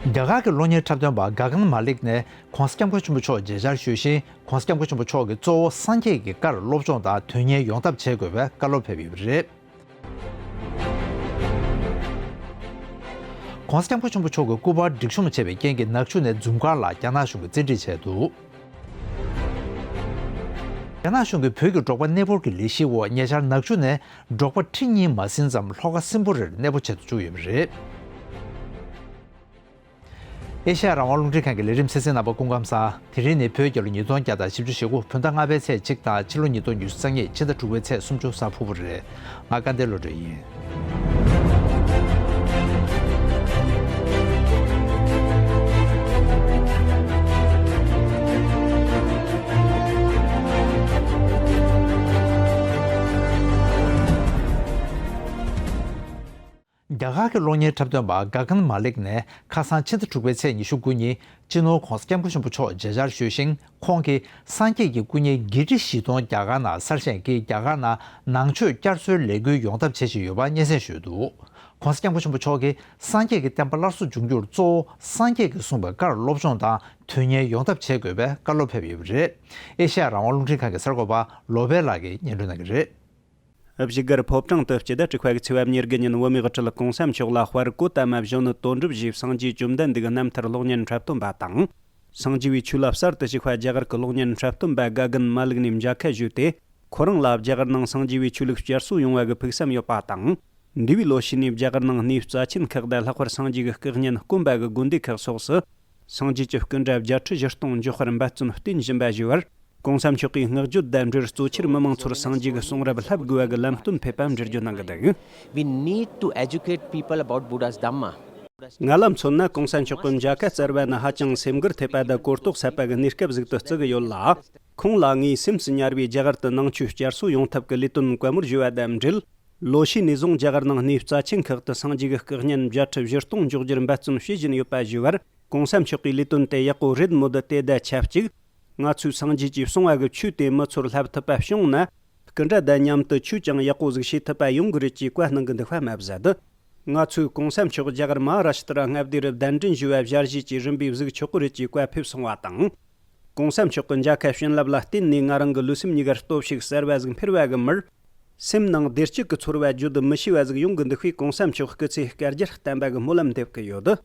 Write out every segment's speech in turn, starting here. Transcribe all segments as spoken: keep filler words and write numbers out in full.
རྒྱ་གར་གྱི་གློག་བརྙན་འཁྲབ་སྟོན་པ་ག་གན་མ་ལིག་ནས་༸གོང་ས་༸སྐྱབས་མགོན་ཆེན་པོ་མཆོག་མཇལ་བཅར་ཞུས་ཤིང་༸གོང་ས་༸སྐྱབས་མགོན་ཆེན་པོ་མཆོག་གིས་གཙོ་བོ་སངས་རྒྱས་ཀྱི་བཀའ་ལ་སློབ་སྦྱོང་དང་དོན་གཉེར་ཡོང་ཐབས་བྱེད་དགོས་པའི་བཀའ་སློབ་ཕེབས་ཡོད་པ་རེད། ༸གོང་ས་༸སྐྱབས་མགོན་ཆེན་པོ་མཆོག་གི་སྐུ་པར་སྒྲིག་གཤོམ་བྱས་པའི་རྐྱེན་གྱིས་ནག་ཆུ་ནས་འཛུམ་དཀར་ལ་རྒྱ་ནག་གཞུང་གིས་བཙན་ཁྲིད་བྱས་འདུག་རྒྱ་ནག་གཞུང་གིས་བོད་ཀྱི་འབྲོག་པ་གནས་སྤོར་གྱི་ལས་གཞིའི་འོག་ཉེ་ཆར་ནག་ཆུ་ནས་འབྲོག་པ་ཁྲི་གཉིས་མ་ཟིན་ཙམ་ལྷོ་ཁ་སྲིན་པོ་རིར་གནས་སྤོ་བྱེད་དུ་བཅུག་ཡོད་པ་རེད། ཨེ་ཤ་ཡ་རང་དབང་རླུང་འཕྲིན་ཁང་གི་ལས་རིམ་གསན་གཟིགས་རྣམ་པ་སྐུ་ཁམས་བཟང་། དེ་རིང་ནི་བོད་རྒྱལ་ལོ་ཉིས་སྟོང་བརྒྱ་དང་བཞི་བཅུ་ཞེ་དགུ་བོད་ཟླ་ལྔ་པའི་ཚེས་གཅིག་དང་ཕྱི་ལོ་ཉིས་སྟོང་ཉི་ཤུ་རྩ་གཉིས་ཕྱི་ཟླ་དྲུག་པའི་ཚེས་སུམ་ཅུ་གཟའ་ཕུར་བུ་རེད། ང་སྐལ་ལྡན་བློ་གྲོས་ཡིན། རྒྱ་གར་གྱི་གློག་བརྙན་འཁྲབ་སྟོན་པ་ག་གན་མ་ལིག་ནས་ཁ་སང་ཕྱི་ཟླ་དྲུག་པའི་ཚེས་ཉི་ཤུ་དགུ་ཉིན་སྤྱི་ནོར་༸གོང་ས་༸སྐྱབས་མགོན་ཆེན་པོ་མཆོག་མཇལ་བཅར་ཞུས་ཤིང་། ཁོང་གིས་སངས་རྒྱས་ཀྱི་སྐུ་བརྙན་བརྒྱད་ཁྲི་བཞི་སྟོང་རྒྱ་གར་ནང་གསལ་བཤད་ཀྱིས་རྒྱ་གར་ནང་ནང་ཆོས་བསྐྱར་གསོའི་ལས་འགུལ་ཡོང་ཐབས་བྱེད་བཞིན་ཡོད་པ་སྙན་སེང་ཞུས་འདུག ༸གོང་ས་༸སྐྱབས་མགོན་ཆེན་པོ་མཆོག་གིས་སངས་རྒྱས་ཀྱི་བསྟན་པ་སླར་གསོ་འབྱུང་རྒྱུར་གཙོ་བོ་སངས་རྒྱས་ཀྱིས་གསུངས་པའི་བཀའ་ལ་སློབ་སྦྱོང་དང་དོན་གཉེར་ཡོང་ཐབས་བྱེད་དགོས་པའི་བཀའ་སློབ་ཕེབས་ཡོད་པ་རེད། ཨེ་ཤ་ཡ་རང་དབང་རླུང་འཕྲིན་ཁང་གི་གསར་འགོད་པ་བློ་བྷེ་ལགས་ཀྱིས་སྙན་སྒྲོན་གནང་གི་རེད། བཞུགས་སྒར་ཕོ་བྲང་དུ་སྤྱི་ཟླ་དྲུག་པ་གི་ཚེས་པ་ཉེར་དགུ་ཉིན་བོད་མིའི་དབུ་ཁྲིད་༸གོང་ས་མཆོག་ལ་དཔལ་གོ་ཏ་མ་གཞོན་ནུ་དོན་གྲུབ་ཞེས་སངས་རྒྱས་བཅོམ་ལྡན་འདས་ཀྱི་རྣམ་ཐར་གློག་བརྙན་འཁྲབ་སྟོན་པ་དང་། སངས་རྒྱས་པའི་ཆོས་ལ་གསར་དུ་ཞུགས་པ་རྒྱ་གར་གྱི་གློག་བརྙན་འཁྲབ་སྟོན་པ་ག་གན་མ་ལིག་ནས་མཇལ་ཁ་ཞུས་ཏེ། ཁོ་རང་ལ་རྒྱ་གར་ནང་སངས་རྒྱས་པའི་ཆོས་ལུགས་བསྐྱར་གསོ་ཡོང་བ་གི་ཕུགས་བསམ་ཡོད་པ་དང་། འདས་པའི་ལོ་ཤས་ནས་རྒྱ་གར་ནང་གནས་རྩ་ཆེན་ཁག་དང་ལྷག་པར་སངས་རྒྱས་ཀྱི་སྐུ་བརྙན་དཀོན་པ་གི་དགོན་སྡེ་ཁག་སོགས་སུ། སངས་རྒྱས་ཀྱི་སྐུ་འདྲ་བརྒྱད་ཁྲི་བཞི་སྟོང་འཇོག་པར་འབད་བརྩོན་བསྟེན་བཞིན་པ་ཞུ་བར། གོང་ས་མཆོག་གིས་བསྔགས་བརྗོད་དང་འབྲེལ་གཙོ་ཆེར་མི་མང་ཚོར་སངས་རྒྱས་ཀྱི་གསུང་རབ་བསླབ་དགོས་པ་གི་ལམ་སྟོན་ཕེབས་པ་འགྲེལ་བརྗོད་གནང་གི་འདུག We need to educate people about Buddha's Dhamma. ང་ལ་མཚོན་ན་གོང་ས་མཆོག་གི་མཇལ་ཁ་བསྩལ་བ་ནི་ཧ་ཅང་སེམས་འགུལ་ཐེབས་པ་དང་གོ་རྟོགས་ཟབ་པ་གི་གནས་སྐབས་ཟིག་ཏུ་བརྩི་གི་ཡོད་ལ། ཁོང་ལ་ངའི་སེམས་སུ་ཉར་བའི་རྒྱ་གར་དུ་ནང་ཆོས་བསྐྱར་གསོ་ཡོང་ཐབས་ཀྱི་ལས་དོན་བཀའ་མོལ་ཞུ་བ་དང་འབྲེལ། ལོ་ཤས་ནས་བཟུང་རྒྱ་གར་ནང་གནས་རྩ་ཆེན་ཁག་ཏུ་སངས་རྒྱས་ཀྱི་སྐུ་བརྙན་བརྒྱད་ཁྲི་བཞི་སྟོང་འཇོག་རྒྱུར་འབད་བརྩོན་བྱེད་བཞིན་ཡོད་པ་ཞུ་བར། གོང་ས་མཆོག་གིས་ལས་དོན་དེ་ཡག་པོ་རེད་མོད། དེ་དང་ཆབས་ཅིག་ང་ཚོས་སངས་རྒྱས་ཀྱིས་གསུངས་པ་གི་ཆོས་དེ་མི་ཚོར་བསླབ་ཐུབ་པ་བྱུང་ན། སྐུ་འདྲ་དང་མཉམ་དུ་ཆོས་ཀྱང་ཡག་པོ་ཟིག་ཤེས་ཐུབ་པ་ཡོང་གི་རེད་ཅེས་བཀའ་གནང་གི་འདུག་པ་མ་ཟད། ང་ཚོས་གོང་ས་མཆོག་རྒྱ་གར་མ་ཧཱ་རཱ་ཤི་ཏྲ་མངའ་སྡེ་རུ་གདན་འདྲེན་ཞུ་བ་ཞལ་བཞེས་ཀྱིས་རིམ་པས་གཟིགས་ཆོག་གི་རེད་ཅེས་བཀའ་ཕེབས་སོང་བ་དང་། གོང་ས་མཆོག་གི་མཇལ་ཁ་བྱིན་རླབས་ལ་བརྟེན་ནས་ང་རང་གི་ལུས་སེམས་གཉིས་ཀར་སྟོབས་ཤུགས་གསར་བ་ཟིག་འཕེར་བ་གི་མིར། སེམས་ནང་བདེ་སྐྱིད་ཀྱི་ཚོར་བ་བརྗོད་དུ་མི་ཤེས་པ་ཟིག་ཡོང་གི་འདུག་པས། གོང་ས་མཆོག་སྐུ་ཚེ་བསྐལ་བརྒྱར་བརྟན་པ་གི་སྨོན་ལམ་འདེབས་ཀྱི་ཡོད།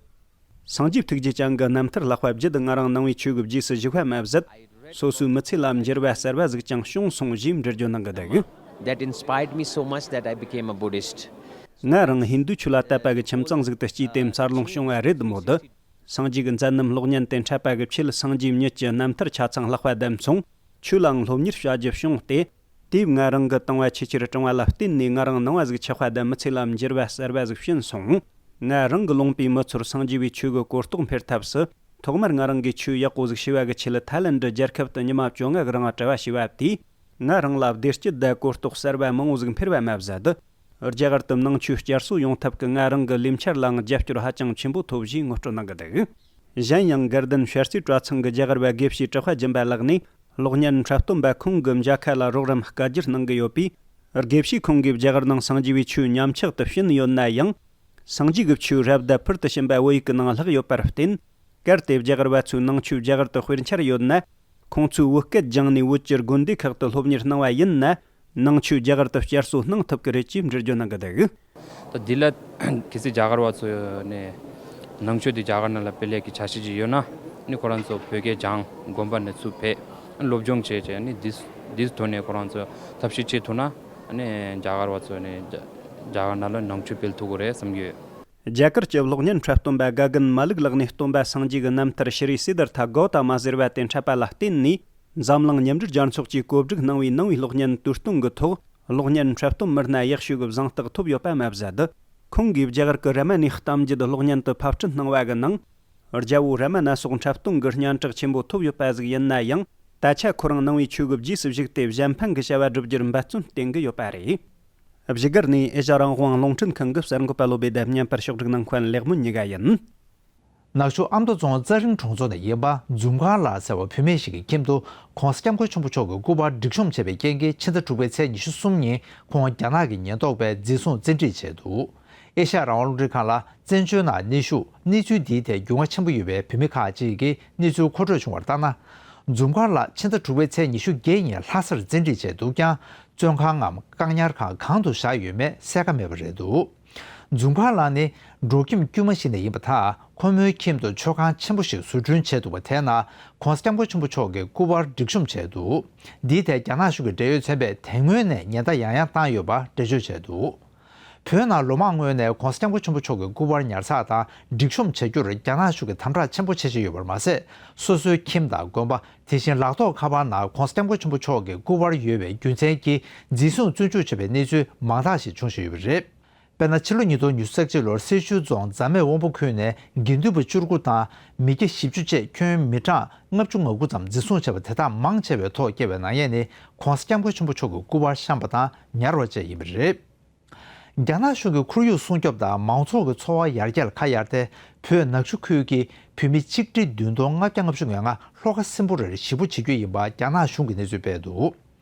སངས་རྒྱས་ཐུགས་རྗེ་ཅན་གྱི་རྣམ་ཐར་ལྷག་པ་བརྒྱུད་ང་རང་ནང་པའི་ཆོས་ཀྱི་རྗེས་སུ་ཞུགས་པ་མ་ཟད། སོ་སོའི་མི་ཚེ་ལ་འགྱུར་བ་གསར་བ་ཟིག་ཀྱང་བྱུང་སོང་ཞེས་འགྲེལ་བརྗོད་གནང་གི་འདུག That inspired me so much that I became a Buddhist. ང་རང་ཧིན་དུ་ཆོས་ལ་དད་པ་གི་ཁྱིམ་ཚང་ཟིག་ཏུ་སྐྱེས་ཏེ་འཚར་ལོངས་བྱུང་བ་རེད་མོད། སངས་རྒྱས་ཀྱི་མཛད་རྣམ་གློག་བརྙན་དེ་འཁྲབ་པ་གི་ཆེད་སངས་རྒྱས་ཉིད་ཀྱི་རྣམ་ཐར་ཆ་ཚང་ལྷག་པ་བདམས་སོང་། ཆོས་ལའང་སློབ་གཉེར་བྱ་རྒྱུ་བྱུང་སྟེ། དེས་ང་རང་གི་དང་བ་ཆེས་ཆེར་དྲང་བ་ལ་བརྟེན་ནས་ང་རང་ནང་པ་ཟིག་ཆགས་པ་དང་མི་ཚེ་ལ་འགྱུར་བ་གསར་བ་ཟིག་བྱིན་སོང་། ང་རང་གི་ལུང་པའི་མི་ཚོར་སངས་རྒྱས་པའི་ཆོས་ཀྱི་གོ་རྟོགས་འཕེལ་ཐབས་སུ། ཐོག་མར་ང་རང་གིས་ཆོས་ཡག་པོ་ཟིག་ཤེས་པ་གི་ཆེད་ཐའི་ལེན་ཌི་རྒྱལ་ཁབ་ཏུ་ཉི་མ་བཅོ་ལྔ་གི་རིང་བྲེལ་བ་བྱས་པ་དེས། ང་རང་ལ་བདེ་སྐྱིད་དང་གོ་རྟོགས་གསར་བ་མང་བོ་ཟིག་འཕེར་བ་མ་ཟད། རྒྱ་གར་དུ་ནང་ཆོས་བསྐྱར་གསོ་ཡོང་ཐབས་ཀྱི་ང་རང་གི་ལས་འཆར་ལའང་རྒྱབ་སྐྱོར་ཧ་ཅང་ཆེན་པོ་ཐོབ་ཞེས་ངོ་སྤྲོད་གནང་གི་འདུག་གཞན་ཡང་དགའ་ལྡན་བྱ་རྩེ་གྲྭ་ཚང་གི་རྒྱ་གར་བ་དགེ་བཤེས་གྲགས་པ་སྦྱིན་པ་ལགས་ནས། གློག་བརྙན་འཁྲབ་སྟོན་པ་ཁོང་གི་མཇལ་ཁ་ལ་རོགས་རམ་བསྐྱར་སྒྱུར་གནང་གི་ཡོད་པས། དགེ་བཤེས་ཁོང་གིས་རྒྱ་གར་ནང་སངས་རྒྱས་པའི་ཆོས་ཉམས་ཆག་ཏུ་ཕྱིན་ཡོད་ན་ཡང་། སངས་རྒྱས་ཀྱི་ཆོས་རབ་དང་ཕུལ་དུ་ཕྱིན་པ་བོད་ཡིག་གི་ནང་ལྷག་ཡོད་པར་བརྟེན། གལ་ཏེ་རྒྱ་གར་བ་ཚོས་ནང་ཆོས་རྒྱ་གར་དུ་སྤེལ་འཆར་ཡོད་ན། ཁོང་ཚོས་བོད་སྐད་སྦྱངས་ནས་བོད་ཀྱི་དགོན་སྡེ་ཁག་ཏུ་སློབ་གཉེར་གནང་བ་ཡིན་ན། ནང་ཆོས་རྒྱ་གར་དུ་བསྐྱར་གསོ་གནང་ཐུབ་ཀྱི་རེད་ཅེས་འགྲེལ་བརྗོད་གནང་གི་འདུག་ད་འདི་ལ་གལ་སྲིད་རྒྱ་གར་བ་ཚོ་ནས་ནང་ཆོས་འདི་རྒྱ་གར་ནང་ལ་སྤེལ་ཡས་ཀྱི་འཆར་གཞི་ཅིག་ཡོད་ན། ནི་ཁོ་རང་ཚོ་བོད་སྐད་སྦྱང་། དགོན་པ་ནས་ཚུར་ཕེབས། སློབ་སྦྱོང་བྱས་བྱས་ནི་འདིས་འདིས་ཐོག་ནས་ཁོ་རང་ཚོ་ཐབས་ཤེས་བྱེད་ཐུབ་ན། ནི་རྒྱ་གར་བ་ཚོ་ནས་རྒྱ་རྒྱ་གར་ནང་ལ་ནང་ཆོས་སྤེལ་ཐུབ་ཀྱི་རེད་བསམ་གྱི་ཡོད། རྒྱ་གར་གྱི་གློག་བརྙན་འཁྲབ་སྟོན་པ་དགའ་ལྡན་མ་ལིག་ལགས་ནས་སྟོན་པ་སངས་རྒྱས་ཀྱི་རྣམ་ཐར་ཤྲཱི་སིདྡྷར་ཐ་གོ་ཏ་མ་ཟེར་བ་དེ་འཁྲབ་པ་ལ་བརྟེན་ནས། འཛམ་གླིང་མཉམ་འབྲེལ་རྒྱལ་ཚོགས་ཀྱིས་གོ་སྒྲིག་གནང་བའི་ནང་པའི་གློག་བརྙན་དུས་སྟོན་གྱི་ཐོག་གློག་བརྙན་འཁྲབ་སྟོན་མི་སྣ་ཡག་ཤོས་ཀྱི་གཟེངས་རྟགས་ཐོབ་ཡོད་པ་མ་ཟད། ཁོང་གིས་རྒྱ་གར་གྱི་རཱ་མ་ཎའི་གཏམ་རྒྱུད་གློག་བརྙན་དུ་ཕབ་སྐྲུན་གནང་བ་གི་ནང་། རྒྱལ་པོ་རཱ་མ་ན་སོགས་འཁྲབ་སྟོན་གྱི་སྙན་གྲགས་ཆེན་པོ་ཐོབ་ཡོད་པ་ཟིག་ཡིན་ན་ཡང་། ད་ཆ་ཁོ་རང་ནང་པའི་ཆོས་ཀྱི་རྗེས་སུ་ཞུགས་ཏེ་གཞན་ཕན་གྱི་བྱ་བ་བསྒྲུབ་རྒྱུར་འབད་བརྩོན་བསྟེན་གྱི་ཡོད་པ་རེད། བཞུགས་སྒར་ནས་ཨེ་ཤ་རང་དབང་རླུང་འཕྲིན་ཁང་གི་གསར་འགོད་པ་བློ་བྷེ་དང་བརྙན་པར་ཕྱོགས་སྒྲིག་གནང་མཁན་ལེགས་སྨོན་གཉིས་ཀ་ཡིན། ནག་ཆུ་ཨ་མདོ་རྫོང་རྩ་རིང་གྲོང་ཚོ་ནས་ཡིན་པ་འཛུམ་དཀར་ལགས་ཟེར་བ་བུད་མེད་ཞིག་གི་ཁྱིམ་དུ་༸གོང་ས་༸སྐྱབས་མགོན་ཆེན་པོ་མཆོག་གི་སྐུ་པར་སྒྲིག་གཤོམ་བྱས་པའི་རྐྱེན་གྱིས་ཕྱི་ཟླ་དྲུག་པའི་ཚེས་ཉི་ཤུ་གསུམ་ཉིན་ཁོང་རྒྱ་ནག་གི་ཉེན་རྟོག་པས་འཛིན་བཟུང་བཙན་ཁྲིད་བྱས་འདུག་ཨེ་ཤ་ཡ་རང་དབང་རླུང་འཕྲིན་ཁང་ལ་བཙན་བྱོལ་ནང་གནས་བཞུགས་གནས་ཚུལ་འདིའི་ཐད་རྒྱུས་མངའ་ཆེན་པོ་ཡོད་པའི་བོད་མི་ཁག་ཅིག་གིས་གནས་ཚུལ་མཁོ་སྤྲོད་བྱུང་བར་ལྟར་ན། འཛུམ་དཀར་ལགས་ཕྱི་ཟླ་དྲུག་པའི་ཚེས་ཉི་ཤུ་བརྒྱད་ཉིན་ལྷ་སར་བཙན་ཁྲིད་བྱས་འདུག་ཀྱང་། བཙོན་ཁང་ངམ་བཀག་ཉར་ཁང་གང་དུ་བཞག་ཡོད་མེད་གསལ་ཁ་མེད་པ་རེད་འདུག་འཛུམ་དཀར་ལགས་ནི་འབྲོག་ཁྱིམ་དཀྱུས་མ་ཞིག་ནས་ཡིན་པ་དང་། ཁོ་མོའི་ཁྱིམ་དུ་མཆོད་ཁང་ཆེན་པོ་ཞིག་བཟོ་སྐྲུན་བྱས་འདུག་པ་དེའི་ནང་༸གོང་ས་༸སྐྱབས་མགོན་ཆེན་པོ་མཆོག་གི་སྐུ་པར་སྒྲིག་གཤོམ་བྱས་འདུག་འདིའི་ཐད་རྒྱ་ནག་གཞུང་གི་འབྲེལ་ཡོད་ཚན་པས་དེ་སྔོན་ནས་ཉེན་བརྡ་ཡང་ཡང་བཏང་ཡོད་པ་འགྲེལ་བརྗོད་བྱས་འདུག་བོད་ནང་ལོ་མང་སྔོན་ནས་༸གོང་ས་༸སྐྱབས་མགོན་ཆེན་པོ་མཆོག་གི་སྐུ་པར་ཉར་ཚགས་དང་སྒྲིག་གཤོམ་བྱ་རྒྱུར་རྒྱ་ནག་གཞུང་གིས་དམ་དྲག་ཆེན་པོ་བྱེད་བཞིན་ཡོད་པར་མ་ཟད། སོ་སོའི་ཁྱིམ་དང་དགོན་པ། དེ་བཞིན་ལག་ཐོགས་ཁ་པར་ནང་༸གོང་ས་༸སྐྱབས་མགོན་ཆེན་པོ་མཆོག་གི་སྐུ་པར་ཡོད་པའི་རྒྱུ་མཚན་གྱིས་འཛིན་བཟུང་བཙོན་འཇུག་བྱས་པའི་གནས་ཚུལ་མང་དག་ཞིག་བྱུང་བཞིན་ཡོད་པ་རེད། དཔེར་ན། ཕྱི་ལོ་ཉིས་སྟོང་ཉི་ཤུ་རྩ་གཅིག་ལོར་སེར་ཤུལ་རྫོང་རྫ་སྨད་དབོན་པོ་ཁུལ་ནས་དགེ་འདུན་པ་བཅུ་དགུ་དང་མི་སྐྱ་བཞི་བཅུ་བཅས་ཁྱོན་མི་གྲངས་ལྔ་བཅུ་ང་དགུ་ཙམ་འཛིན་བཟུང་བྱས་པ་དེ་དག་མང་ཆེ་བའི་ཐོག་བཀལ་བའི་ནང་ཡས་ནི་༸གོང་ས་༸སྐྱབས་མགོན་ཆེན་པོ་མཆོག་གི་སྐུ་པར་བཤམས་པ་དང་ཉར་བ་བཅས་ཡིན་པ་རེད། རྒྱ་ནག་གཞུང་གིས་ཁོར་ཡུག་སྲུང་སྐྱོབ་དང་མང་ཚོགས་ཀྱི་འཚོ་བ་ཡར་རྒྱས་ལ་ཁ་གཡར་ཏེ། བོད་ནག་ཆུ་ཁུལ་གྱི་བོད་མི་གཅིག་ཁྲི་བདུན་སྟོང་ལྔ་བརྒྱ་ལྔ་བཅུ་ང་ལྔ་ལྷོ་ཁ་སྲིན་པོ་རིར་གཞིས་སྤོ་བྱེད་རྒྱུ་ཡིན་པ་རྒྱ་ནག་གཞུང་གིས་གནས་ཚུལ་སྤེལ་འདུག་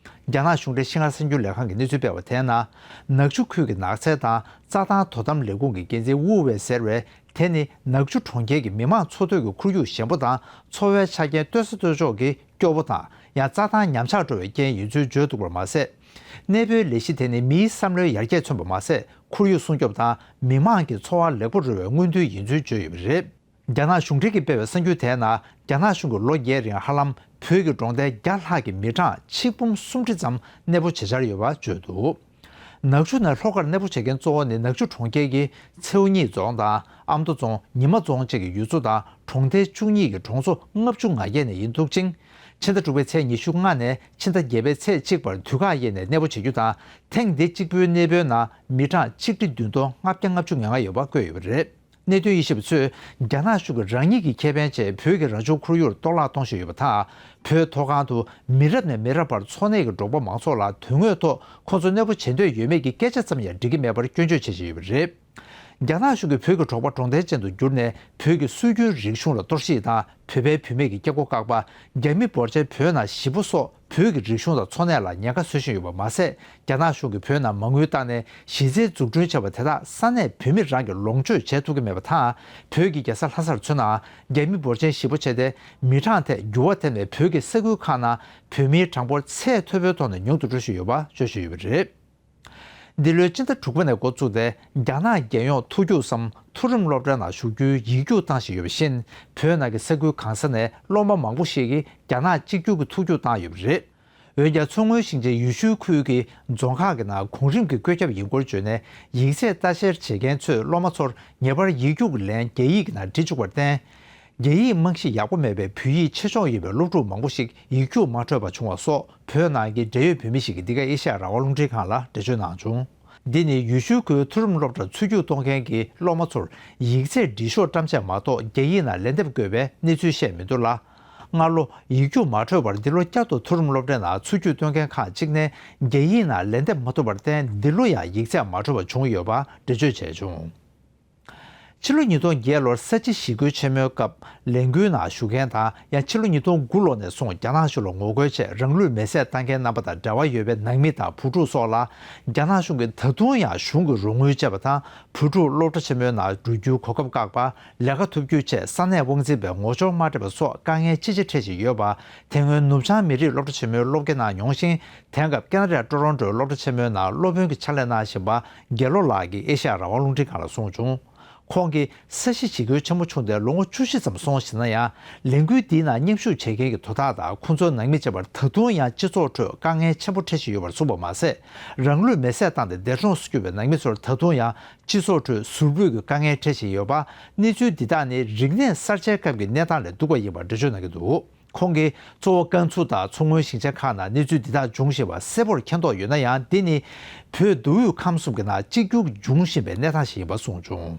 རྒྱ་ནག་གཞུང་འབྲེལ་ཤིན་ཧྭ་གསར་འགྱུར་ལས་ཁང་གིས་གནས་ཚུལ་སྤེལ་བ་དེའི་ནང་། ནག་ཆུ་ཁུལ་གྱི་ནགས་ཚལ་དང་རྩྭ་ཐང་དོ་དམ་ལས་ཁུངས་ཀྱི་འགན་འཛིན་ཝུའུ་ཝེ་ཟེར་བས། དེ་ནི་ནག་ཆུ་གྲོང་ཁྱེར་གྱི་མི་མང་འཚོ་སྡོད་ཀྱི་ཁོར་ཡུག་ཞན་པོ་དང་འཚོ་བའི་ཆ་རྐྱེན་ལྟོས་ས་ལྟོས་ཕྱོགས་ཀྱི་སྐྱོ་པོ་དང་། ཡང་རྩྭ་ཐང་ཉམས་ཆག་འགྲོ་བའི་རྐྱེན་ཡིན་ཚུལ་བརྗོད་འདུག་པར་མ་ཟད། གནས་སྤོའི་ལས་གཞི་དེ་ནི་མིའི་བསམ་བློའི་ཡར་རྒྱས་མཚོན་པ་མ་ཟད། ཁོར་ཡུག་སྲུང་སྐྱོབ་དང་མི་མང་གི་འཚོ་བ་ལེགས་པོ་རོལ་བའི་མངོན་འདོད་ཡིན་ཚུལ་བརྗོད་ཡོད་པ་རེད། རྒྱ་ནག་གཞུང་འབྲེལ་གྱིས་སྤེལ་བའི་གསར་འགྱུར་དེའི་ནང་། རྒྱ་ནག་གཞུང་གིས་ལོ་བརྒྱད་རིང་ཧ་ལམ་བོད་ཀྱི་གྲོང་རྡལ་བརྒྱ་ལྷག་གི་མི་གྲངས་ཆིག་འབུམ་སུམ་ཁྲི་ཙམ་གནས་སྤོ་བྱེད་འཆར་ཡོད་པ་བརྗོད་འདུག་ནག་ཆུ་ནས་ལྷོ་ཁར་གནས་སྤོ་བྱེད་མཁན་གཙོ་བོ་ནི་ནག་ཆུ་གྲོང་ཁྱེར་གྱི་མཚེའུ་གཉིས་རྫོང་དང་ཨ་མདོ་རྫོང་ཉི་མ་རྫོང་བཅས་ཀྱི་ཡུལ་ཚོ་དང་གྲོང་རྡལ་བཅུ་གཉིས་ཀྱི་གྲོང་ཚོ་ལྔ་བཅུ་ང་བརྒྱད་ནས་ཡིན་འདུག་ཅིང་། ཕྱི་ཟླ་དྲུག་པའི་ཚེས་ཉི་ཤུ་ལྔ་ནས་ཕྱི་ཟླ་བརྒྱད་པའི་ཚེས་གཅིག་བར་དུས་བཀག་དབྱེ་ནས་གནས་སྤོ་བྱེད་རྒྱུ་དང་། ཐེངས་འདི་གཅིག་པུའི་གནས་སྤོའི་ནང་མི་གྲངས་ཆིག་ཁྲི་བདུན་སྟོང་ལྔ་བརྒྱ་ལྔ་བཅུ་ང་ལྔ་ཡོད་པ་བཀོད་ཡོད་པ་རེད། གནད་དོན་དབྱེ་ཞིབ་པ་ཚོས། རྒྱ་ནག་གཞུང་གིས་རང་ཉིད་ཀྱི་ཁེ་ཕན་ཆེད་བོད་ཀྱི་རང་བྱུང་ཁོར་ཡུག་གཏོར་བརླག་གཏོང་བཞིན་ཡོད་པ་དང་། བོད་མཐོ་སྒང་དུ་མི་རབས་ནས་མི་རབས་བར་འཚོ་གནས་ཀྱི་འབྲོག་པ་མང་ཚོགས་ལ་དོན་དངོས་ཐོག་ཁོང་ཚོ་གནས་སྤོ་བྱེད་འདོད་ཡོད་མེད་ཀྱི་སྐད་ཆ་ཙམ་ཡང་འགྲིག་གི་མེད་པར་སྐྱོན་བརྗོད་བྱེད་བཞིན་ཡོད་པ་རེད། རྒྱ་ནག་གཞུང་གིས་བོད་ཀྱི་འབྲོག་པ་གྲོང་རྡལ་ཅན་དུ་བསྒྱུར་ནས། བོད་ཀྱི་སྲོལ་རྒྱུན་རིག་གཞུང་ལ་གཏོར་བཤིག་དང་། བོད་པའི་བུད་མེད་ཀྱི་སྐྱེ་སྒོ་བཀག་པ། རྒྱ་མི་འབོར་ཆེན་བོད་ནང་གཞིས་སྤོ་སོགས། བོད་ཀྱི་རིག་གཞུང་དང་འཚོ་གནས་ལ་ཉེན་ཁ་བཟོ་བཞིན་ཡོད་པ་མ་ཟད། རྒྱ་ནག་གཞུང་གིས་བོད་ནང་མ་དངུལ་བཏང་ནས་གཞི་རྩའི་འཛུགས་སྐྲུན་བྱས་པ་དེ་དག་ས་གནས་བོད་མི་རང་གིས་ལོངས་སྤྱོད་བྱེད་ཐུབ་ཀྱི་མེད་པ་དང་། བོད་ཀྱི་རྒྱལ་ས་ལྷ་སར་མཚོན་ནའང་། རྒྱ་མི་འབོར་ཆེན་གཞིས་སྤོ་བྱས་ཏེ། མི་གྲངས་ཐད་འགྱུར་བ་ཐེབས་ནས། བོད་ཀྱི་ས་ཁུལ་ཁག་ནང་བོད་མིའི་གྲངས་འབོར་ཚད་མཐོ་པོའི་ཐོག་ནས་ཉུང་དུ་འགྲོ་བཞིན་ཡོད་པ་བརྗོད་བཞིན་ཡོད་པ་རེད། འདི་ལོའི་སྤྱི་ཟླ་དྲུག་པ་ནས་འགོ་བཙུགས་ཏེ། རྒྱ་ནག་རྒྱལ་ཡོངས་མཐོ་རྒྱུགས་སམ་མཐོ་རིམ་སློབ་གྲྭའི་ནང་ཞུགས་རྒྱུའི་ཡིག་རྒྱུགས་བཏང་བཞིན་ཡོད་པ་བཞིན། བོད་ནང་གི་ས་ཁུལ་གང་ས་ནས་སློབ་མ་མང་པོ་ཞིག་གིས་རྒྱ་ནག་གཅིག་གྱུར་གྱི་མཐོ་རྒྱུགས་བཏང་ཡོད་པ་རེད། འོན་ཀྱང་། མཚོ་སྔོན་ཞིང་ཆེན་ཡུལ་ཤུལ་ཁུལ་གྱི་རྫོང་ཁག་གི་ནང་གོང་རིམ་གྱི་བཀོད་ཁྱབ་ཡིན་སྐོར་བརྗོད་ནས། ཡིག་ཚད་ལྟ་བཤེར་བྱེད་མཁན་ཚོས་སློབ་མ་ཚོར་ངེས་པར་ཡིག་རྒྱུགས་ཀྱི་ལན་རྒྱ་ཡིག་གི་ནང་བྲིས་བཅུག་པར་བརྟེན། རྒྱ་ཡིག་རྨང་གཞི་ཡག་པོ་མེད་པའི་བོད་ཡིག་ཆེ་ཕྱོགས་ཡིན་པའི་སློབ་ཕྲུག་མང་པོ་ཞིག་ཡིག་རྒྱུགས་མ་འཕྲོད་པ་བྱུང་བ་སོགས། བོད་ནང་གི་འབྲེལ་ཡོད་བོད་མི་ཞིག་གིས་འདི་ག་ཨེ་ཤ་ཡ་རང་དབང་རླུང་འཕྲིན་ཁང་ལ་འགྲེལ་བརྗོད་གནང་བྱུང་། འདི་ནི་ཡུལ་ཤུལ་ཁུལ་མཐོ་རིམ་སློབ་གྲྭར་ཚུད་རྒྱུགས་གཏོང་མཁན་གྱི་སློབ་མ་ཚོར་ཡིག་ཚད་འབྲི་ཤོག་བཀྲམ་ཆས་མ་གཏོགས། རྒྱ་ཡིག་ནང་ལན་འདེབས་དགོས་པའི་གནས་ཚུལ་བཤད་མི་འདུག་ལ། སྔ་ལོ་ཡིག་རྒྱུགས་མ་འཕྲོད་པར་འདི་ལོ་བསྐྱར་དུ་མཐོ་རིམ་སློབ་གྲྭའི་ནང་ཚུད་རྒྱུགས་གཏོང་མཁན་ཁག་ཅིག་ནས། རྒྱ་ཡིག་ནང་ལན་འདེབས་མ་ཐུབ་པར་བརྟེན། འདི་ལོ་ཡང་ཡིག་ཚད་མ་འཕྲོད་པ་བྱུང་ཡོད་པ་འགྲེལ་བརྗོད་བྱས་བྱུང་། ཕྱི་ལོ་ཉིས་སྟོང་བརྒྱད་ལོར་ས་བྱི་ཞི་རྒོལ་ཆེན་མོའི་སྐབས་ལས་འགུལ་ནང་ཞུགས་མཁན་དང་། ཡང་ཕྱི་ལོ་ཉིས་སྟོང་དགུ་ལོ་ནས་བཟུང་རྒྱ་ནག་གཞུང་ལ་ངོ་རྒོལ་ཆེད་རང་ལུས་མེར་སྲེག་བཏང་མཁན་རྣམ་པ་དང་འབྲེལ་བ་ཡོད་པའི་ནང་མི་དང་བུ་ཕྲུག་སོགས་ལ། རྒྱ་ནག་གཞུང་གིས་ད་དུང་ཡང་གཞུང་གི་རོགས་དངུལ་བཅད་པ་དང་། བུ་ཕྲུག་སློབ་གྲྭ་ཆེན་མོའི་ནང་འགྲོ་རྒྱུའི་གོ་སྐབས་བཀག་པ། ལས་ཀ་ཐོབ་རྒྱུའི་ཆེད་ས་གནས་དབང་འཛིན་པས་ངོ་སྦྱོར་མ་སྤྲད་པ་སོགས་དཀའ་ངལ་ཅི་ཆེ་འཕྲད་བཞིན་ཡོད་པ། དེ་སྔོན་ནུབ་བྱང་མི་རིགས་སློབ་གྲྭ་ཆེན་མོའི་སློབ་དགེ་གནང་མྱོང་ཞིང་། དེང་སྐབས་ཁེ་ན་ཌའི་ཊོ་རོན་ཊོའི་སློབ་གྲྭ་ཆེན་མོའི་ནང་སློབ་དཔོན་གྱི་ཕྱག་ལས་གནང་བཞིན་པ་དགེ་བློ་ལགས་ཀྱིས་ཨེ་ཤ་ཡ་རང་དབང་རླུང་འཕྲིན་ཁང་ལ་གསུངས་བྱུང་། ཁོང་གིས་ས་བྱི་ཞི་རྒོལ་ཆེན་མོ་བྱུང་སྟེ་ལོ་ངོ་བཅུ་བཞི་ཙམ་སོང་ཞིང་། ཡང་ལས་འགུལ་འདིའི་ནང་མཉམ་ཞུགས་བྱེད་མཁན་གྱི་དོ་བདག་དང་ཁོང་ཚོའི་ནང་མི་བཅས་པར་ད་དུང་ཡང་སྤྱི་ཚོགས་ཁྲོད་དཀའ་ངལ་ཆེན་པོ་འཕྲད་བཞིན་ཡོད་པར་གསུངས་པ་མ་ཟད། རང་ལུས་མེར་སྲེག་བཏང་སྟེ་འདས་གྲོངས་སུ་གྱུར་པའི་ནང་མི་ཚོར་ད་དུང་ཡང་སྤྱི་ཚོགས་ཁྲོད་ཟུར་ཕུད་ཀྱི་དཀའ་ངལ་འཕྲད་བཞིན་ཡོད་པ། གནས་ཚུལ་འདི་དག་ནི་རིག་གནས་གསར་བརྗེའི་སྐབས་ཀྱི་གནས་སྟངས་ལས་སྡུག་པ་ཡིན་པར་འགྲེལ་བརྗོད་གནང་གི་འདུག་ཁོང་གིས་གཙོ་བོ་ཀན་ཚུ་དང་མཚོ་སྔོན་ཞིང་ཆེན་ཁག་ནང་གནས་ཚུལ་འདི་དག་འབྱུང་བཞིན་པ་གསལ་པོར་མཁྱེན་རྟོགས་ཡོད་ན་ཡང་། འདི་ནི་བོད་མདོ་དབུས་ཁམས་གསུམ་གྱི་ནང་གཅིག་གྱུར་འབྱུང་བཞིན་པའི་གནས་སྟངས་ཤིག་ཡིན་པ་གསུངས་བྱུང་།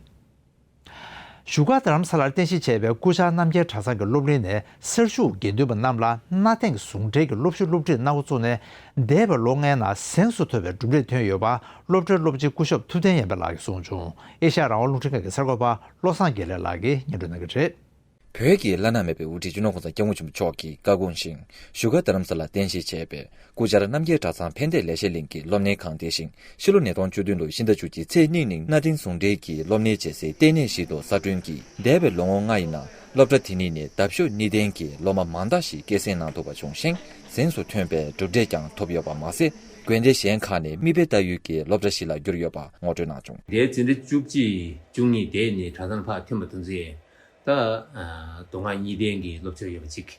བཞུགས་སྒར་རྡ་རམ་ས་ལར་རྟེན་གཞི་བྱས་པའི་སྐུ་བཅར་རྣམ་རྒྱལ་གྲྭ་ཚང་གི་སློབ་གླིང་ནས་གསར་ཞུགས་དགེ་འདུན་པ་རྣམས་ལ་གནའ་དེང་གི་ཟུང་འབྲེལ་གྱི་སློབ་ཞུ་སློབ་ཁྲིད་གནང་འགོ་བཙུགས་ནས། འདས་པའི་ལོ་ལྔའི་ནང་གཟེངས་སུ་ཐོན་པའི་གྲུབ་འབྲས་ཐོན་ཡོད་པ། སློབ་གྲྭའི་སློབ་སྤྱི་སྐུ་ཞབས་ཐུབ་བསྟན་ཡར་འཕེལ་ལགས་ཀྱིས་གསུངས་བྱུང་། ཨེ་ཤ་ཡ་རང་དབང་རླུང་འཕྲིན་ཁང་གི་གསར་འགོད་པ་བློ་བཟང་དགེ་ལེགས་ལགས་ཀྱིས་སྙན་སྒྲོན་གནང་གི་རེད། བོད་ཀྱི་བླ་ན་མེད་པའི་དབུ་ཁྲིད་སྤྱི་ནོར་༸གོང་ས་༸སྐྱབས་མགོན་ཆེན་པོ་མཆོག་གི་བཀའ་དགོངས་བཞིན་བཞུགས་སྒར་རྡ་རམ་ས་ལར་རྟེན་གཞི་བྱས་པའི་སྐུ་བཅར་རྣམ་རྒྱལ་གྲྭ་ཚང་ཕན་བདེ་ལེགས་བཤད་གླིང་གི་སློབ་གཉེར་ཁང་དེ་བཞིན་ཕྱི་ལོ་ཉིས་སྟོང་བཅུ་བདུན་ལོའི་ཕྱི་ཟླ་བཅུ་གཅིག་ཚེས་གཉིས་ཉིན་གནའ་དེང་ཟུང་འབྲེལ་གྱི་སློབ་གཉེར་བྱེད་སའི་ལྟེ་གནས་ཤིག་ཏུ་གསར་སྐྲུན་གྱིས་འདས་པའི་ལོ་ངོ་ལྔ་ཡི་ནང་སློབ་གྲྭ་དེ་ཉིད་ནས་འདབ་གཤོག་གཉིས་ལྡན་གྱི་སློབ་མ་མང་དག་ཞིག་སྐྱེད་སྲིང་གནང་ཐུབ་པ་བྱུང་ཞིང་། གཟེངས་སུ་ཐོན་པའི་གྲུབ་འབྲས་ཀྱང་ཐོབ་ཡོད་པ་མ་ཟད། དགོན་སྡེ་གཞན་ཁག་ནས་མིག་དཔེ་ལྟ་ཡུལ་གྱི་སློབ་གྲྭ་ཞིག་ལ་གྱུར་ཡོད་པ་ངོ་སྤྲོད་གནང་བྱུང་། དེའི་འཛིན་གྲྭ་བཅུ་གཅིག་བཅུ་གཉིས་དེ་ནི་གྲྭ་ཚང་ཕར་ཐོན་པ་དེ་ཚོས་ད་ཨ་མདོ་སྔགས་གཉིས་ལྡན་གྱི་སློབ་སྦྱོང་ཡོད་པ་གཅིག།